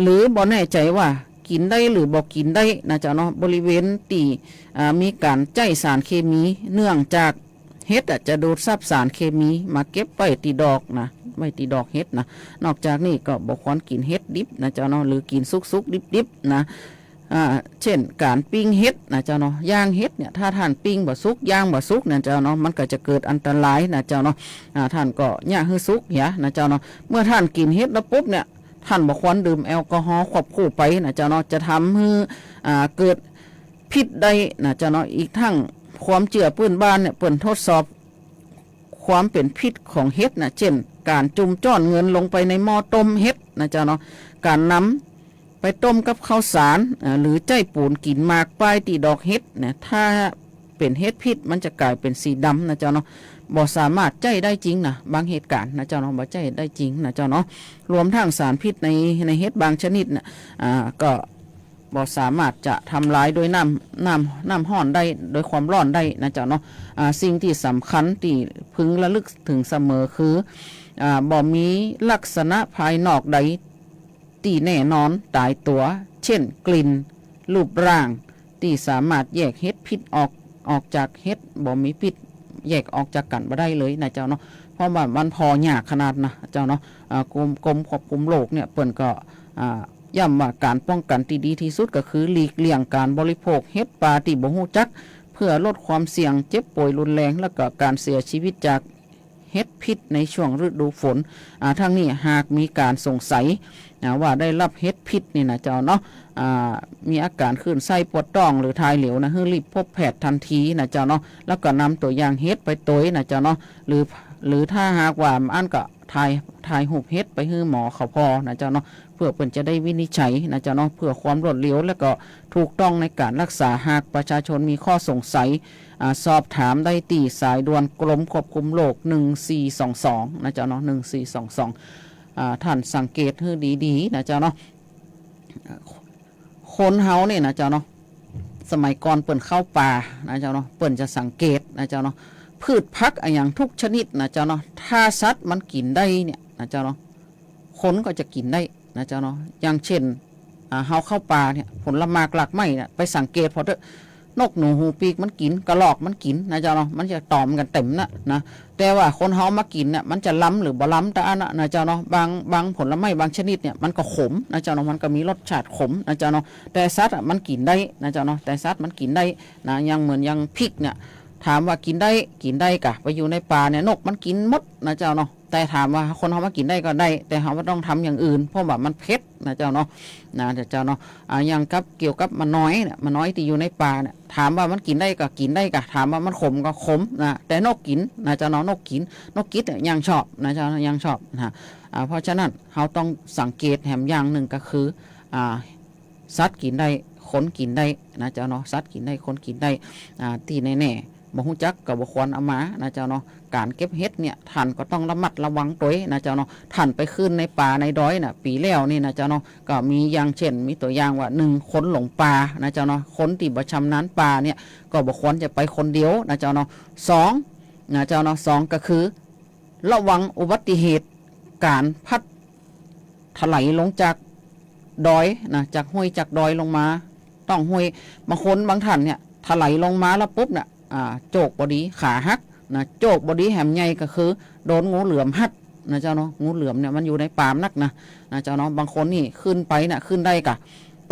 หรือบ่แน่ใจ๋ว่ากิ๋นได้หรือบ่กิ๋นได้นะเจ้าเนาะ บริเวณตี้ อ่า มีก๋านใจ๊สารเคมี เนื่องจากเห็ดอะจะดูดซับสารเคมีมาเก็บไว้ตี้ดอกนะ ไว้ตี้ดอกเห็ดนะ นอกจากนี้ก็บ่ควรกิ๋นเห็ดดิบนะเจ้าเนาะ หรือกิ๋นสุกๆ ดิบๆ นะ อ่า เช่น ก๋านปิ้งเห็ดนะเจ้าเนาะ ย่างเห็ดเนี่ย ถ้าต้านปิ้งบ่สุก ย่างบ่สุกเนี่ยเจ้าเนาะ มันก็จะเกิดอันตรายนะเจ้าเนาะ อ่า ต้านก็เยียะหื้อสุกเหียนะเจ้าเนาะ เมื่อต้านกิ๋นเห็ดแล้วปุ๊บเนี่ย ต้านบ่ควรดื่มแอลกอฮอล์ควบคู่ไปนะเจ้าเนาะ จะทำหื้อ อ่า เกิดพิษได้นะเจ้าเนาะ อีกตึงความเจื้อปื้นบ้านเนี่ย เปิ้นทดสอบ ความเป๋นพิษของเห็ดนะ เช่น ก๋านจุ่มจ้อนเงินลงไปในหม้อต้มเห็ดนะเจ้าเนาะ ก๋านนำไปต้มกับข้าวสาร อ่า หรือใจ๊ปู๋นกิ๋นหมากป้ายตี้ดอกเห็ดนะ ถ้าเป๋นเห็ดพิษมันจะก๋ายเป๋นสีดำนะเจ้าเนาะ บ่สามารถใจ๊ได้จริงนะ บางเหตุก๋ารณ์นะเจ้าเนาะ บ่ใจ๊ได้จริงนะเจ้าเนาะ รวมตึงสารพิษใน ในเห็ดบางชนิดนะ อ่า ก็ บ่สามารถจะทำลายด้วยน้ำ น้ำ น้ำฮ้อนได้ ด้วยความร้อนได้นะเจ้าเนาะ อ่า สิ่งตี้สำคัญตี้พึงระลึกเถิงเสมอคือ อ่า บ่มีลักษณะภายนอกใด ตี้แน่นอนต๋ายตั๋ว เจ้น กลิ่น รูปร่าง ตี้สามารถแยกเห็ดผิดออก ออกจากเห็ดบ่มีผิด แยกออกจากกั๋นบ่ได้เลยนะเจ้าเนาะ เพราะว่ามันผ่อยากขนาดนะเจ้าเนาะ อ่า กรม กรมควบคุมโรคเนี่ย เปิ้นก็ อ่า ย้ำว่าก๋านป้องกั๋นตี้ดีตี้สุดก็คือหลีกเลี่ยงก๋านบริโภคเห็ดป่าตี้บ่ฮู้จัก เพื่อลดความเสี่ยงเจ็บป่วยรุนแรง แล้วก็ก๋านเสียชีวิตจาก เห็ดผิดในช่วงฤดูฝน อ่า ทั้งนี้หากมีก๋านสงสัย อ่า ว่าได้ฮับเห็ดผิดนี่นะเจ้าเนาะ อ่า มีอาก๋านคลื่นไส้ปวดต๊องหรือถ่ายเหลวนะ หื้อรีบพบแพทย์ตันทีนะเจ้าเนาะ แล้วก็นำตั๋วอย่างเห็ดไปตวยนะเจ้าเนาะ หรือ หรือถ้าหากว่าอันก็ถ่าย ถ่ายฮูปเห็ดไปหื้อหมอเขาผ่อนะเจ้าเนาะ เพื่อเปิ้นจะได้วินิจฉัยนะเจ้าเนาะ เพื่อความรวดเร็ว แล้วก็ถูกต้องในก๋านฮักษา หากประชาชนมีข้อสงสัย อ่า สอบถามได้ตี้สายด่วนกรมควบคุมโรค หนึ่งสี่สองสอง นะเจ้าเนาะ หนึ่งสี่สองสอง อ่า ต้านสังเกตหื้อดีๆ นะเจ้าเนาะ คนเฮาเนี่ยนะเจ้าเนาะ สมัยก่อนเปิ้นเข้าป่านะเจ้าเนาะ เปิ้นจะสังเกตนะเจ้าเนาะ พืชผักอะหยังทุกชนิดนะเจ้าเนาะ ถ้าสัตว์มันกิ๋นได้เนี่ยนะเจ้าเนาะ คนก็จะกิ๋นได้นะเจ้าเนาะ อย่างเช่น อ่า เฮาเข้าป่าเนี่ย ผลหมากหลากไม้เนี่ย ไปสังเกตผ่อเต๊อะ นกหนูหูปีกมันกิ๋น กระรอกมันกิ๋นนะเจ้าเนาะ มันจะต๋อมกั๋นเต็มนะ นะ แต่ว่าคนเฮามากิ๋นเนี่ย มันจะลำหรือบ่ลำตะอั้นนะ นะเจ้าเนาะ บาง บางผลไม้บางชนิดเนี่ย มันก็ขมนะเจ้าเนาะ มันก็มีรสชาติขมนะเจ้าเนาะ แต่สัตว์อะมันกิ๋นได้นะเจ้าเนาะ แต่สัตว์มันกิ๋นได้นะ อย่างเหมือนอย่างพริกเนี่ย ถามว่ากิ๋นได้ กิ๋นได้ก่ะ ไปอยู่ในป่าเนี่ย นกมันกิ๋นหมดนะเจ้าเนาะ แต่ถามว่าคนเฮามากิ๋นได้ก็ได้ แต่เฮาก็ต้องทำอย่างอื่น เพราะว่ามันเผ็ดนะเจ้าเนาะ นะเจ้าเนาะ อ่า อย่างกับ เกี่ยวกับหมาน้อยเนี่ย หมาน้อยตี้อยู่ในป่าเนี่ย ถามว่ามันกิ๋นได้ก็กิ๋นได้ก่ะ ถามว่ามันขมก็ขมนะ แต่นกกิ๋นนะเจ้าเนาะ นกกิ๋น นกกิ๋นเนี่ยยังชอบนะเจ้าเนาะ ยังชอบนะ อ่า เพราะฉะนั้นเฮาต้องสังเกตแหมอย่างนึ่งก็คือ อ่า สัตว์กิ๋นได้ คนกิ๋นได้นะเจ้าเนาะ สัตว์กิ๋นได้ คนกิ๋นได้ อ่า ตี้แน่ๆ บ่ฮู้จักก็บ่ควรเอามานะเจ้าเนาะ ก๋านเก็บเห็ดเนี่ย ต้านก็ต้องระมัดระวังตวยนะเจ้าเนาะ ต้านไปขึ้นในป่าในดอยน่ะ ปี๋แล้วนี่นะเจ้าเนาะ ก็มีอย่างเช่น มีตั๋วอย่างว่า หนึ่ง คนหลงป่านะเจ้าเนาะ คนตี้บ่ชำนาญป่าเนี่ย ก็บ่ควรจะไปคนเดียวนะเจ้าเนาะ สอง นะเจ้าเนาะ สอง ก็คือ ระวังอุบัติเหตุก๋านพลัดถลายลงจากดอยนะ จากห้วยจากดอยลงมา ต้องห้วย บางคนบางต้านเนี่ย ถลายลงมาแล้วปุ๊บเนี่ย อ่า โจคบ่ดี ขาหักนะ โจคบ่ดีแหมใหญ่ก็คือ โดนงูเหลือมฮัดนะเจ้าเนาะ งูเหลือมเนี่ยมันอยู่ในป่านักนะ นะเจ้าเนาะ บางคนนี่ขึ้นไปเนี่ย ขึ้นได้ก่ะ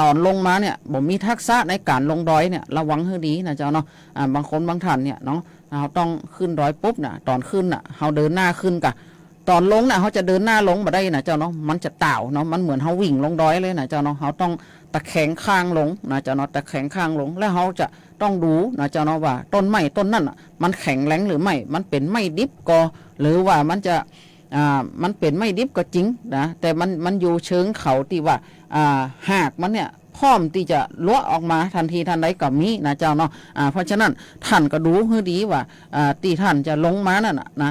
ต๋อนลงมาเนี่ย บ่มีทักษะในก๋านลงดอยเนี่ย ระวังหื้อดีนะเจ้าเนาะ อ่า บางคนบางต้านเนี่ยเนาะ เฮาต้องขึ้นดอยปุ๊บน่ะ ต๋อนขึ้นน่ะ เฮาเดินหน้าขึ้นก่ะ ต๋อนลงน่ะ เฮาจะเดินหน้าลงบ่ได้นะเจ้าเนาะ มันจะต่าวเนาะ มันเหมือนเฮาวิ่งลงดอยเลยนะเจ้าเนาะ เฮาต้องตะแคงข้างลงนะเจ้าเนาะ ตะแคงข้างลง แล้วเฮาจะต้องดูนะเจ้าเนาะ ว่าต้นไม้ต้นนั้นน่ะ มันแข็งแรงหรือไม่ มันเป๋นไม้ดิบก่อ หรือว่ามันจะ อ่า มันเป๋นไม้ดิบก็จริงนะ แต่มัน มันอยู่เชิงเขาตี้ว่า อ่า ฮากมันเนี่ย พร้อมตี้จะหลัวออกมาตันทีตันใดก็มีนะเจ้าเนาะ อ่า เพราะฉะนั้นต้านก็ดูหื้อดีว่า อ่า ตี้ต้านจะลงมานั่นน่ะนะ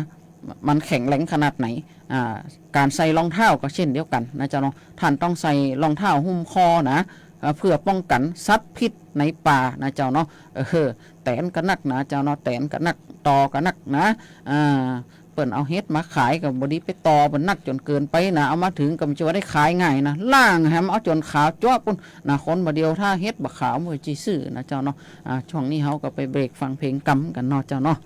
มันแข็งแรงขนาดไหน อ่า ก๋านใส่รองเท้าก็เช่นเดียวกั๋นนะเจ้าเนาะ ต้านต้องใส่รองเท้าหุ้มข้อนะ อ่า เพื่อป้องกั๋นสัตว์ผิดในป่านะเจ้าเนาะ เออ แต๋นกะนักนะเจ้าเนาะ แต๋นกะนัก ตอกะนักนะ อ่า เปิ้นเอาเห็ดมาขายก็บ่ดีไปต่อเปิ้นนักจ๋นเกินไปนะ เอามาเถิงก็บ่ใจ้ว่าได้ขายง่ายนะ ล้างแหมเอาจ๋นขาวจั๊วะปู้นนะ คนบ่าเดียวถ้าเห็ดบ่ขาวบ่ใจ้จื้อนะเจ้าเนาะ อ่า ช่วงนี้เฮาก็ไปเบรกฟังเพลงกำกั๋นเนาะเจ้าเนาะ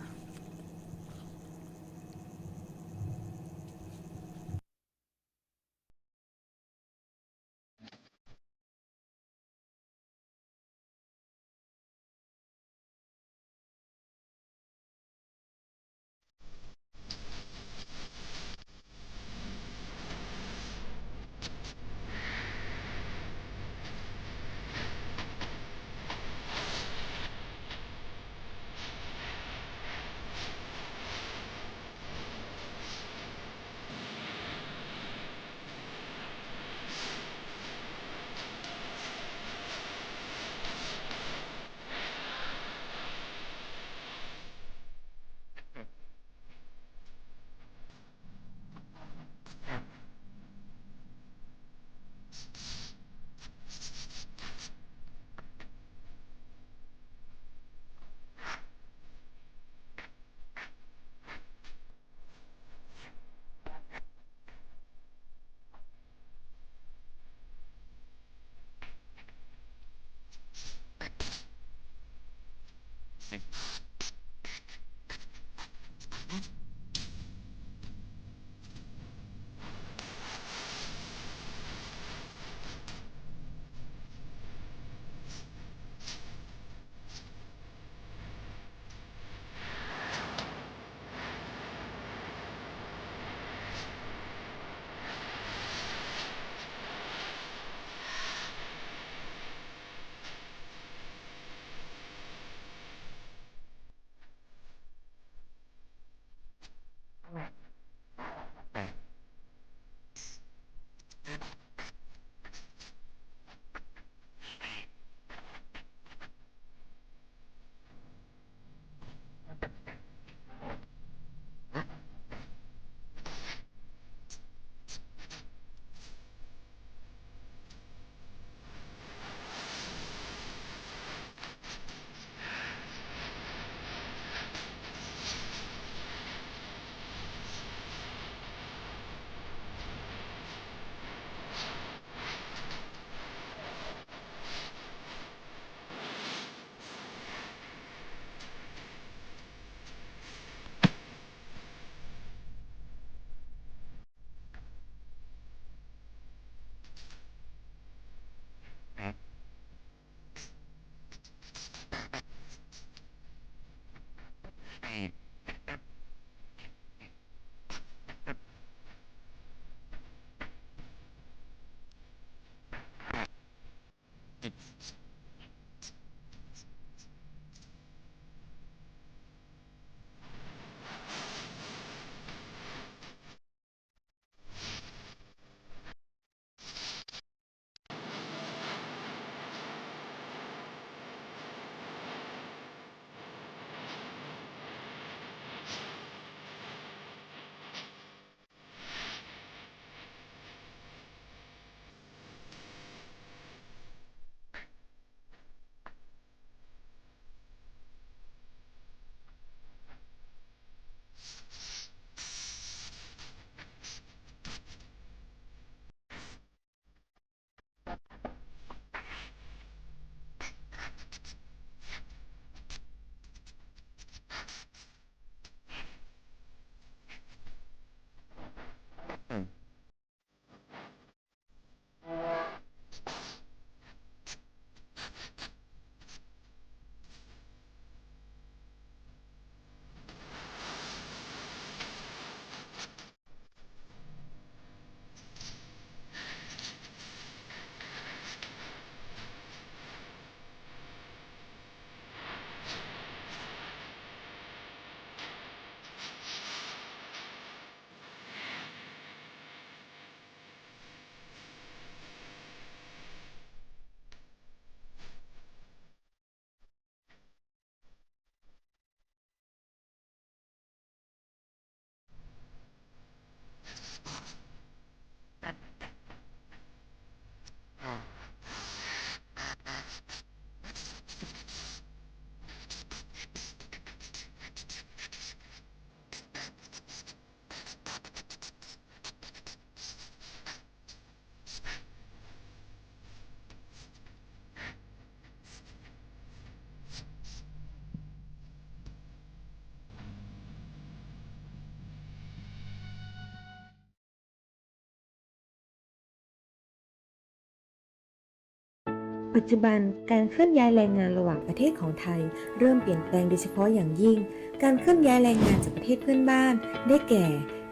ปัจจุบันการเคลื่อนย้ายแรงงานระหว่างประเทศของไทยเริ่มเปลี่ยนแปลงโดยเฉพาะอย่างยิ่ง การเคลื่อนย้ายแรงงานจากประเทศเพื่อนบ้าน ได้แก่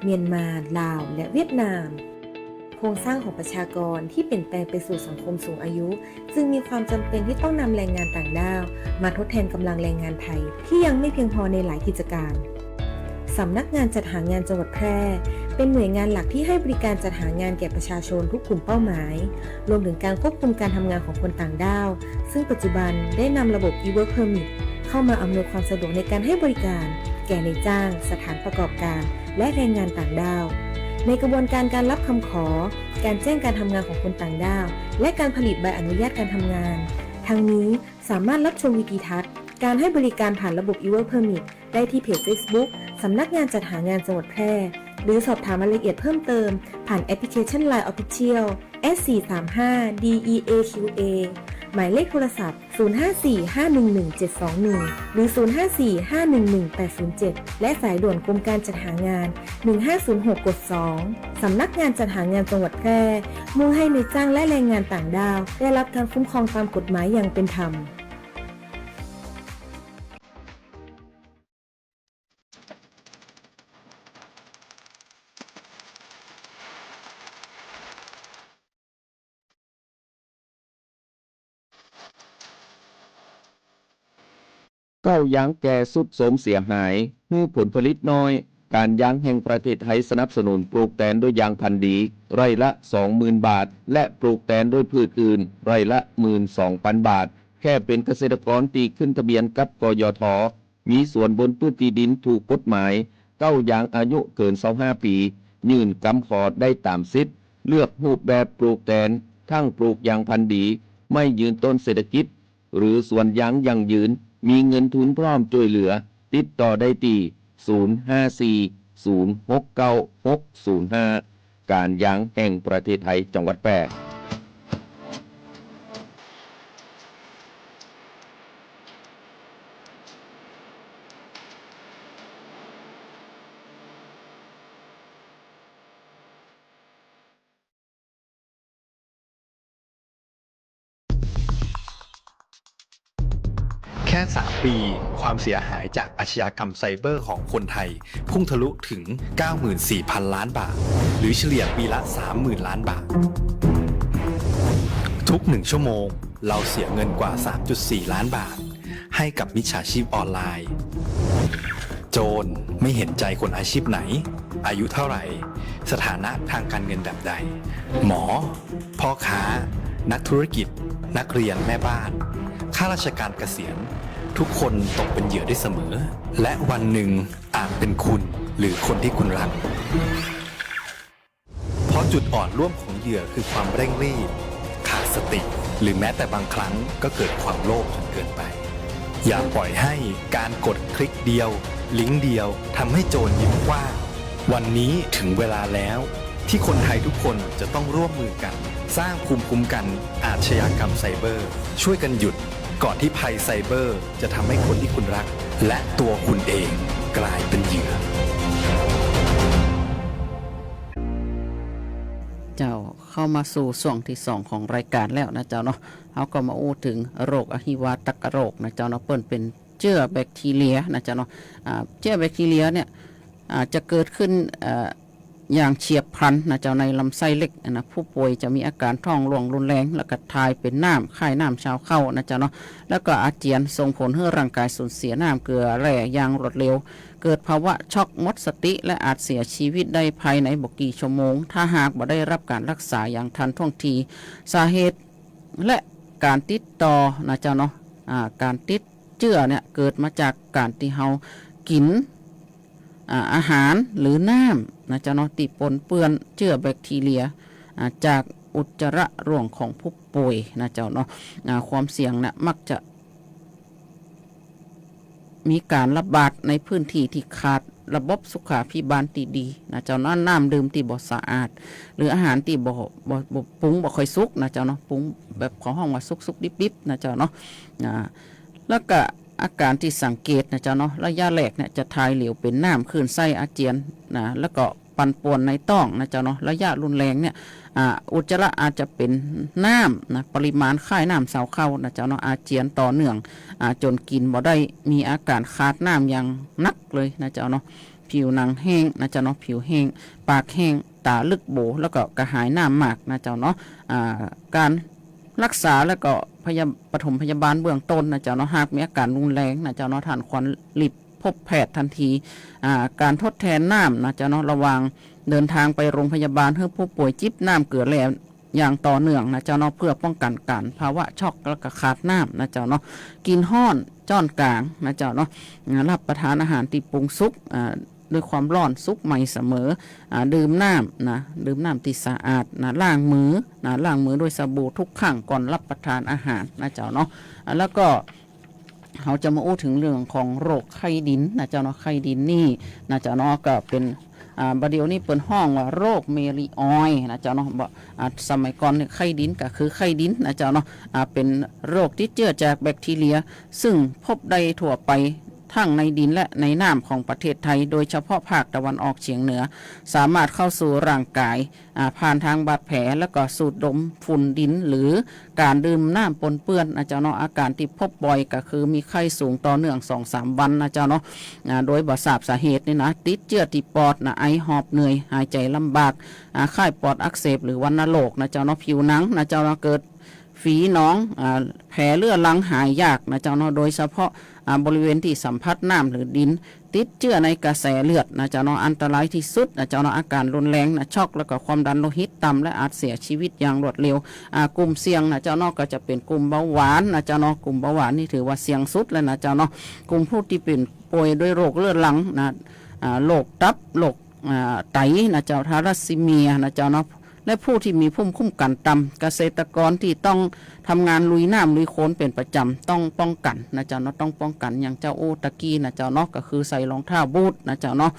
เมียนมา ลาว และเวียดนาม โครงสร้างของประชากรที่เปลี่ยนแปลงไปสู่สังคมสูงอายุ จึงมีความจำเป็นที่ต้องนำแรงงานต่างด้าวมาทดแทนกำลังแรงงานไทยที่ยังไม่เพียงพอในหลายกิจการ สำนักงานจัดหางานจังหวัดแพร่ เป็นหน่วยงานหลักที่ให้บริการจัดหางานแก่ประชาชนทุกกลุ่มเป้าหมาย รวมถึงการควบคุมการทำงานของคนต่างด้าว ซึ่งปัจจุบันได้นำระบบ e-work permit เข้ามาอำนวยความสะดวกในการให้บริการแก่นายจ้าง สถานประกอบการ และแรงงานต่างด้าว ในกระบวนการการรับคำขอ การแจ้งการทำงานของคนต่างด้าว และการผลิตใบอนุญาตการทำงาน ทั้งนี้สามารถรับชมวิดีทัศน์การให้บริการผ่านระบบ e-work permit ได้ที่เพจ Facebook สำนักงานจัดหางานจังหวัดแพร่ หรือสอบถามรายละเอียดเพิ่มเติม ผ่านแอปพลิเคชัน ไลน์ Official แอท สี่สามห้า ดี อี เอ คิว เอ หมายเลขโทรศัพท์ ศูนย์ห้าสี่ห้าหนึ่งหนึ่งเจ็ดสองหนึ่ง หรือ ศูนย์ห้าสี่ห้าหนึ่งหนึ่งแปดศูนย์เจ็ด และสายด่วนกรมการจัดหางาน หนึ่งห้าศูนย์หก กด สอง สำนักงานจัดหางานจังหวัดแพร่ มุ่งให้นายจ้างและแรงงานต่างด้าว ได้รับการคุ้มครองตามกฎหมายอย่างเป็นธรรม เก๊ายางแก่ทรุดโทรมเสียหาย หื้อผลผลิตน้อย ก๋านยางแห่งประเทศไทยสนับสนุนปลูกแตนด้วยยางพันธุ์ดี ไร่ละสองหมื่นบาท และปลูกแตนด้วยพืชอื่น ไร่ละหมื่นสองปันบาท แค่เป๋นเกษตรกรตี้ขึ้นทะเบียนกับ กยท. มีสวนบนพื้นตี้ดินถูกกฎหมาย เก๊ายางอายุเกินซาวห้าปี๋ ยื่นกำขอได้ต๋ามสิทธิ์ เลือกรูปแบบปลูกแตน ทั้งปลูกยางพันธุ์ดี ไม้ยืนต้นเศรษฐกิจ หรือสวนยางยั่งยืน มีเงินทุนพร้อมจ้วยเหลือ ติดต่อได้ตี้ ศูนย์ห้าสี่ ศูนย์หกเก้า หกศูนย์ห้า ก๋านยางแห่งประเทศไทย จังหวัดแพร่ แค่สามปี๋ ความเสียหายจากอาชญากรรมไซเบอร์ของคนไทย พุ่งทะลุถึง เก้าหมื่นสี่พันล้านบาท หรือเฉลี่ยปี๋ละ สามหมื่นล้านบาท ทุกหนึ่งชั่วโมง เราเสียเงินกว่า สามจุดสี่ล้านบาท ให้กับมิจฉาชีพออนไลน์ โจรไม่เห็นใจคนอาชีพไหน อายุเท่าไหร่ สถานะทางการเงินแบบใด หมอ พ่อค้า นักธุรกิจ นักเรียน แม่บ้าน ข้าราชการเกษียณ ทุกคนตกเป็นเหยื่อได้เสมอ และวันหนึ่งอาจเป็นคุณหรือคนที่คุณรัก เพราะจุดอ่อนร่วมของเหยื่อคือความเร่งรีบ ขาดสติ หรือแม้แต่บางครั้งก็เกิดความโลภจนเกินไป อย่าปล่อยให้การกดคลิกเดียว ลิงก์เดียว ทำให้โจรยิ้มกว้าง วันนี้ถึงเวลาแล้ว ที่คนไทยทุกคนจะต้องร่วมมือกัน สร้างภูมิคุ้มกันอาชญากรรมไซเบอร์ ช่วยกันหยุด ก่อนที่ภัยไซเบอร์จะทำให้คนที่คุณรัก และตัวคุณเองกลายเป็นเหยื่อ เจ้า เข้ามาสู่ช่วงตี้สองของรายก๋านแล้วนะเจ้าเนาะ เฮาก็มาอู้เถิงโรคอหิวาตกโรคนะเจ้าเนาะ เปิ้นเป๋นเจื้อแบคทีเรียนะเจ้าเนาะ อ่า เจื้อแบคทีเรียเนี่ย อ่า จะเกิดขึ้น เอ่อ อย่างเฉียบพลันนะเจ้า ในลำไส้เล็กนะ ผู้ป่วยจะมีอาการท้องร่วงรุนแรง แล้วก็ถ่ายเป๋นน้ำ คล้ายน้ำชาวเข้านะเจ้าเนาะ แล้วก็อาเจียน ส่งผลหื้อร่างก๋ายสูญเสียน้ำเกลือแร่อย่างรวดเร็ว เกิดภาวะช็อกหมดสติ และอาจเสียชีวิตได้ภายในบ่กี่ชั่วโมง ถ้าหากบ่ได้รับก๋านรักษาอย่างทันท่วงที สาเหตุ และก๋านติดต่อนะเจ้าเนาะ อ่า ก๋านติดเจื้อเนี่ยเกิดมาจากก๋านตี้เฮากิ๋น อ่า อาหารหรือน้ำนะเจ้าเนาะ ตี้ปนเปื้อนเจื้อแบคทีเรีย อ่า จากอุจจาระร่วงของผู้ป่วยนะเจ้าเนาะ อ่า ความเสี่ยงเนี่ยมักจะ มีก๋านระบาดในพื้นที่ตี้ขาดระบบสุขาภิบาลตี้ดีนะเจ้าเนาะ น้ำดื่มตี้บ่สะอาด หรืออาหารตี้บ่ บ่ บ่ ปรุงบ่ค่อยสุกนะเจ้าเนาะ ปรุงแบบเขาฮ้องว่าสุกๆ ดิบๆ นะเจ้าเนาะ อ่า แล้วก็อาก๋านตี้สังเกตนะเจ้าเนาะ ระยะแรกเนี่ยจะถ่ายเหลวเป๋นน้ำ คลื่นไส้ อาเจียนนะ แล้วก็ ปั่นป่วนในต๊องนะเจ้าเนาะ ระยะรุนแรงเนี่ย อ่า อุจจาระอาจจะเป๋นน้ำนะ ปริมาณคล้ายน้ำเสาเข้านะเจ้าเนาะ อาเจียนต่อเนื่อง อ่า จ๋นกิ๋นบ่ได้ มีอาก๋านขาดน้ำอย่างหนักเลยนะเจ้าเนาะ ผิวหนังแห้งนะเจ้าเนาะ ผิวแห้ง ปากแห้ง ต๋าลึกโบ๋ แล้วก็กระหายน้ำมากนะเจ้าเนาะ อ่า ก๋านรักษาแล้วก็พยา- ปฐมพยาบาลเบื้องต้นนะเจ้าเนาะ หากมีอาก๋านรุนแรงนะเจ้าเนาะ ต้านควรรีบ พบแพทย์ตันที อ่า ก๋านทดแตนน้ำนะเจ้าเนาะ ระหว่างเดินตางไปโฮงพยาบาล หื้อผู้ป่วยจิบน้ำเกลือแร่อย่างต่อเนื่องนะเจ้าเนาะ เปื้อป้องกั๋นก๋านภาวะช็อกแล้วก็ขาดน้ำนะเจ้าเนาะ กิ๋นฮ้อนจ้อนก๋างนะเจ้าเนาะ อ่า ฮับประตานอาหารตี้ปรุงสุก อ่า ด้วยความฮ้อนสุกใหม่เสมอ อ่า ดื่มน้ำนะ ดื่มน้ำตี้สะอาดนะ ล้างมือนะ ล้างมือด้วยสบู่ทุกครั้งก่อนฮับประตานอาหารนะเจ้าเนาะ อ่า แล้วก็ เฮาจะมาอู้เถิงเรื่องของโรคไข้ดินนะเจ้าเนาะ ไข้ดินนี่นะเจ้าเนาะ ก็เป๋น อ่า บ่าเดี่ยวนี้เปิ้นฮ้องว่าโรคเมลีออยนะเจ้าเนาะ บ่า อ่า สมัยก่อนเนี่ยไข้ดินก็คือไข้ดินนะเจ้าเนาะ อ่า เป๋นโรคติดเจื้อจากแบคทีเรีย ซึ่งพบได้ทั่วไปทั้งในดินและในน้ำของประเทศไทย โดยเฉพาะภาคตะวันออกเฉียงเหนือ สามารถเข้าสู่ร่างกาย อ่า ผ่านตางบาดแผล แล้วก็สูดดมฝุ่นดิน หรือก๋านดื่มน้ำปนเปื้อนนะเจ้าเนาะ อาก๋านตี้พบบ่อยก็คือมีไข้สูงต่อเนื่องสองสามวันนะเจ้าเนาะ อ่า โดยบ่ทราบสาเหตุนี่นะ ติดเจื้อตี้ปอดนะ ไอ หอบเหนื่อย หายใจ๋ลำบาก อ่า คล้ายปอดอักเสบหรือวัณโรคนะเจ้าเนาะ ผิวหนังนะเจ้าเนาะ เกิดฝีหนอง อ่า แผลเรื้อรังหายยากนะเจ้าเนาะ โดยเฉพาะ อ่า บริเวณตี้สัมผัสน้ำหรือดิน ติดเจื้อในกระแสเลือดนะเจ้าเนาะ อันตรายตี้สุดนะเจ้าเนาะ อาก๋านรุนแรงนะ ช็อกแล้วก็ความดันโลหิตต่ำ และอาจเสียชีวิตอย่างรวดเร็ว อ่า กลุ่มเสี่ยงนะเจ้าเนาะ ก็จะเป๋นกลุ่มเบาหวานนะเจ้าเนาะ กลุ่มเบาหวานนี่ถือว่าเสี่ยงสุดเลยนะเจ้าเนาะ กลุ่มผู้ตี้เป๋นป่วยด้วยโรคเรื้อรังนะ อ่า โรคตับ โรค อ่า ไตนะเจ้า ทาลัสซีเมียนะเจ้าเนาะ และผู้ตี้มีภูมิคุ้มกั๋นต่ำ เกษตรกรตี้ต้องทำงานลุยน้ำลุยโคลนเป๋นประจ๋ำ ต้องป้องกั๋นนะเจ้าเนาะ ต้องป้องกั๋นอย่างเจ้าอู้ตะกี้นะเจ้าเนาะ ก็คือใส่รองเท้าบูทนะเจ้าเนาะ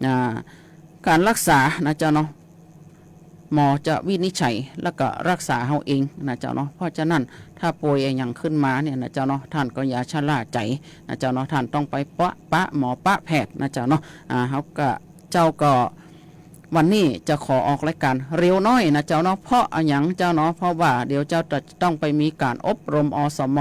อ่า ก๋านรักษานะเจ้าเนาะ หมอจะวินิจฉัยแล้วก็รักษาเฮาเองนะเจ้าเนาะ เพราะฉะนั้นถ้าป่วยอะหยังขึ้นมาเนี่ยนะเจ้าเนาะ ต้านก็อย่าชะล่าใจ๋นะเจ้าเนาะ ต้านต้องไปปะ ปะหมอปะแพทย์นะเจ้าเนาะ อ่า เฮาก็ เจ้าก็ วันนี้จะขอออกรายก๋านเร็วหน้อยนะเจ้าเนาะ เพราะอะหยังเจ้าเนาะ เพราะว่าเดี๋ยวเจ้าจะต้องไปมีก๋านอบรม อสม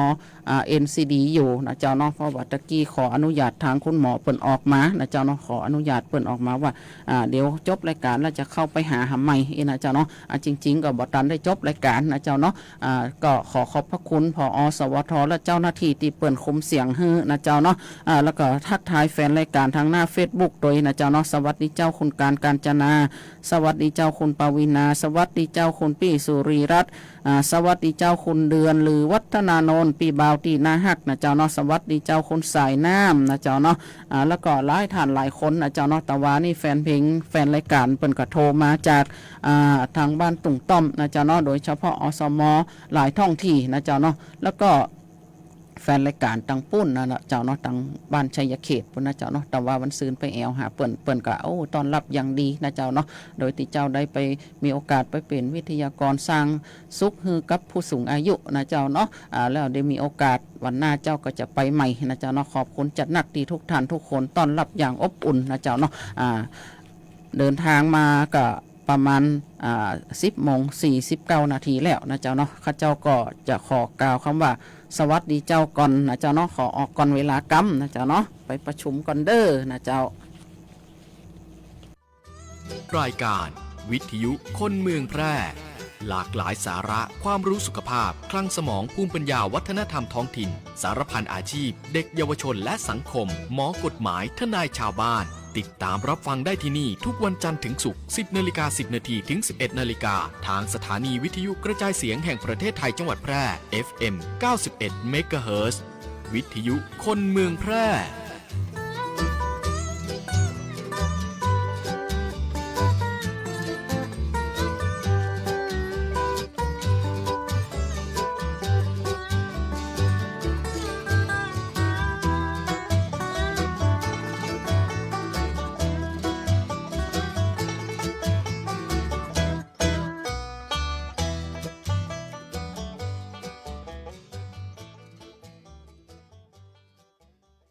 อ่า เอ็นซีดี อยู่นะเจ้าเนาะ เพราะว่าตะกี้ขออนุญาตตางคุณหมอเปิ้นออกมานะเจ้าเนาะ ขออนุญาตเปิ้นออกมาว่า อ่า เดี๋ยวจบรายก๋านแล้วจะเข้าไปหาหำใหม่เองนะเจ้าเนาะ อ่า จริงๆ ก็บ่ตันได้จบรายก๋านนะเจ้าเนาะ อ่า ก็ขอขอบพระคุณ ผอ.สวท. และเจ้าหน้าตี้ตี้เปิ้นคุมเสียงหื้อนะเจ้าเนาะ อ่า แล้วก็ทักทายแฟนรายก๋านตางหน้าเฟซบุ๊กโตยนะเจ้าเนาะ สวัสดีเจ้าคุณการ กาญจนา สวัสดีเจ้าคุณปวีณา สวัสดีเจ้าคุณปี้สุรีรัตน์ อ่า สวัสดีเจ้าคุณเดือน หรือวัฒนานนท์ ปี้บ่าวตี้น่าฮักนะเจ้าเนาะ สวัสดีเจ้าคุณสายน้ำนะเจ้าเนาะ อ่า แล้วก็หลายต้านหลายคนนะเจ้าเนาะ ตะวานี่แฟนเพลง แฟนรายก๋านเปิ้นก็โทรมาจาก อ่า ตางบ้านตุ่งต้อมนะเจ้าเนาะ โดยเฉพาะ อสม. หลายท้องตี้นะเจ้าเนาะ แล้วก็แฟนรายก๋านตางปู๊นนะเจ้าเนาะ ตางบ้านชัยเขตปู๊นนะเจ้าเนาะ ตะวาวันซืนไปแอ่วหาเปิ้น เปิ้นก็ โอ้ ต้อนฮับอย่างดีนะเจ้าเนาะ โดยตี้เจ้าได้ไปมีโอกาสไปเป๋นวิทยากรสร้างสุขหื้อกับผู้สูงอายุนะเจ้าเนาะ อ่า แล้วได้มีโอกาสวันหน้าเจ้าก็จะไปใหม่นะเจ้าเนาะ ขอบคุณจัดนักตี้ทุกต้านทุกคนต้อนฮับอย่างอบอุ่นนะเจ้าเนาะ อ่า เดินตางมาก็ประมาณ อ่า สิบโมงสี่สิบเก้านาทีแล้วนะเจ้าเนาะ ข้าเจ้าก็จะขอกล่าวกำว่า สวัสดีเจ้าก่อนนะเจ้าเนาะ ขอออกก่อนเวลากำนะเจ้าเนาะ ไปประชุมก่อนเด้อนะเจ้า รายการวิทยุคนเมืองแพร่ หลากหลายสาระ ความรู้สุขภาพ คลังสมอง ภูมิปัญญา วัฒนธรรมท้องถิ่น สารพันอาชีพ เด็กเยาวชนและสังคม หมอกฎหมาย ทนายชาวบ้าน ติดตามรับฟังได้ที่นี่ทุกวันจันทร์ถึงศุกร์ สิบนาฬิกาสิบนาทีถึงสิบเอ็ดนาฬิกา ทางสถานีวิทยุกระจายเสียงแห่งประเทศไทยจังหวัดแพร่ เอฟเอ็ม เก้าสิบเอ็ดเมกะเฮิรตซ์ วิทยุคนเมืองแพร่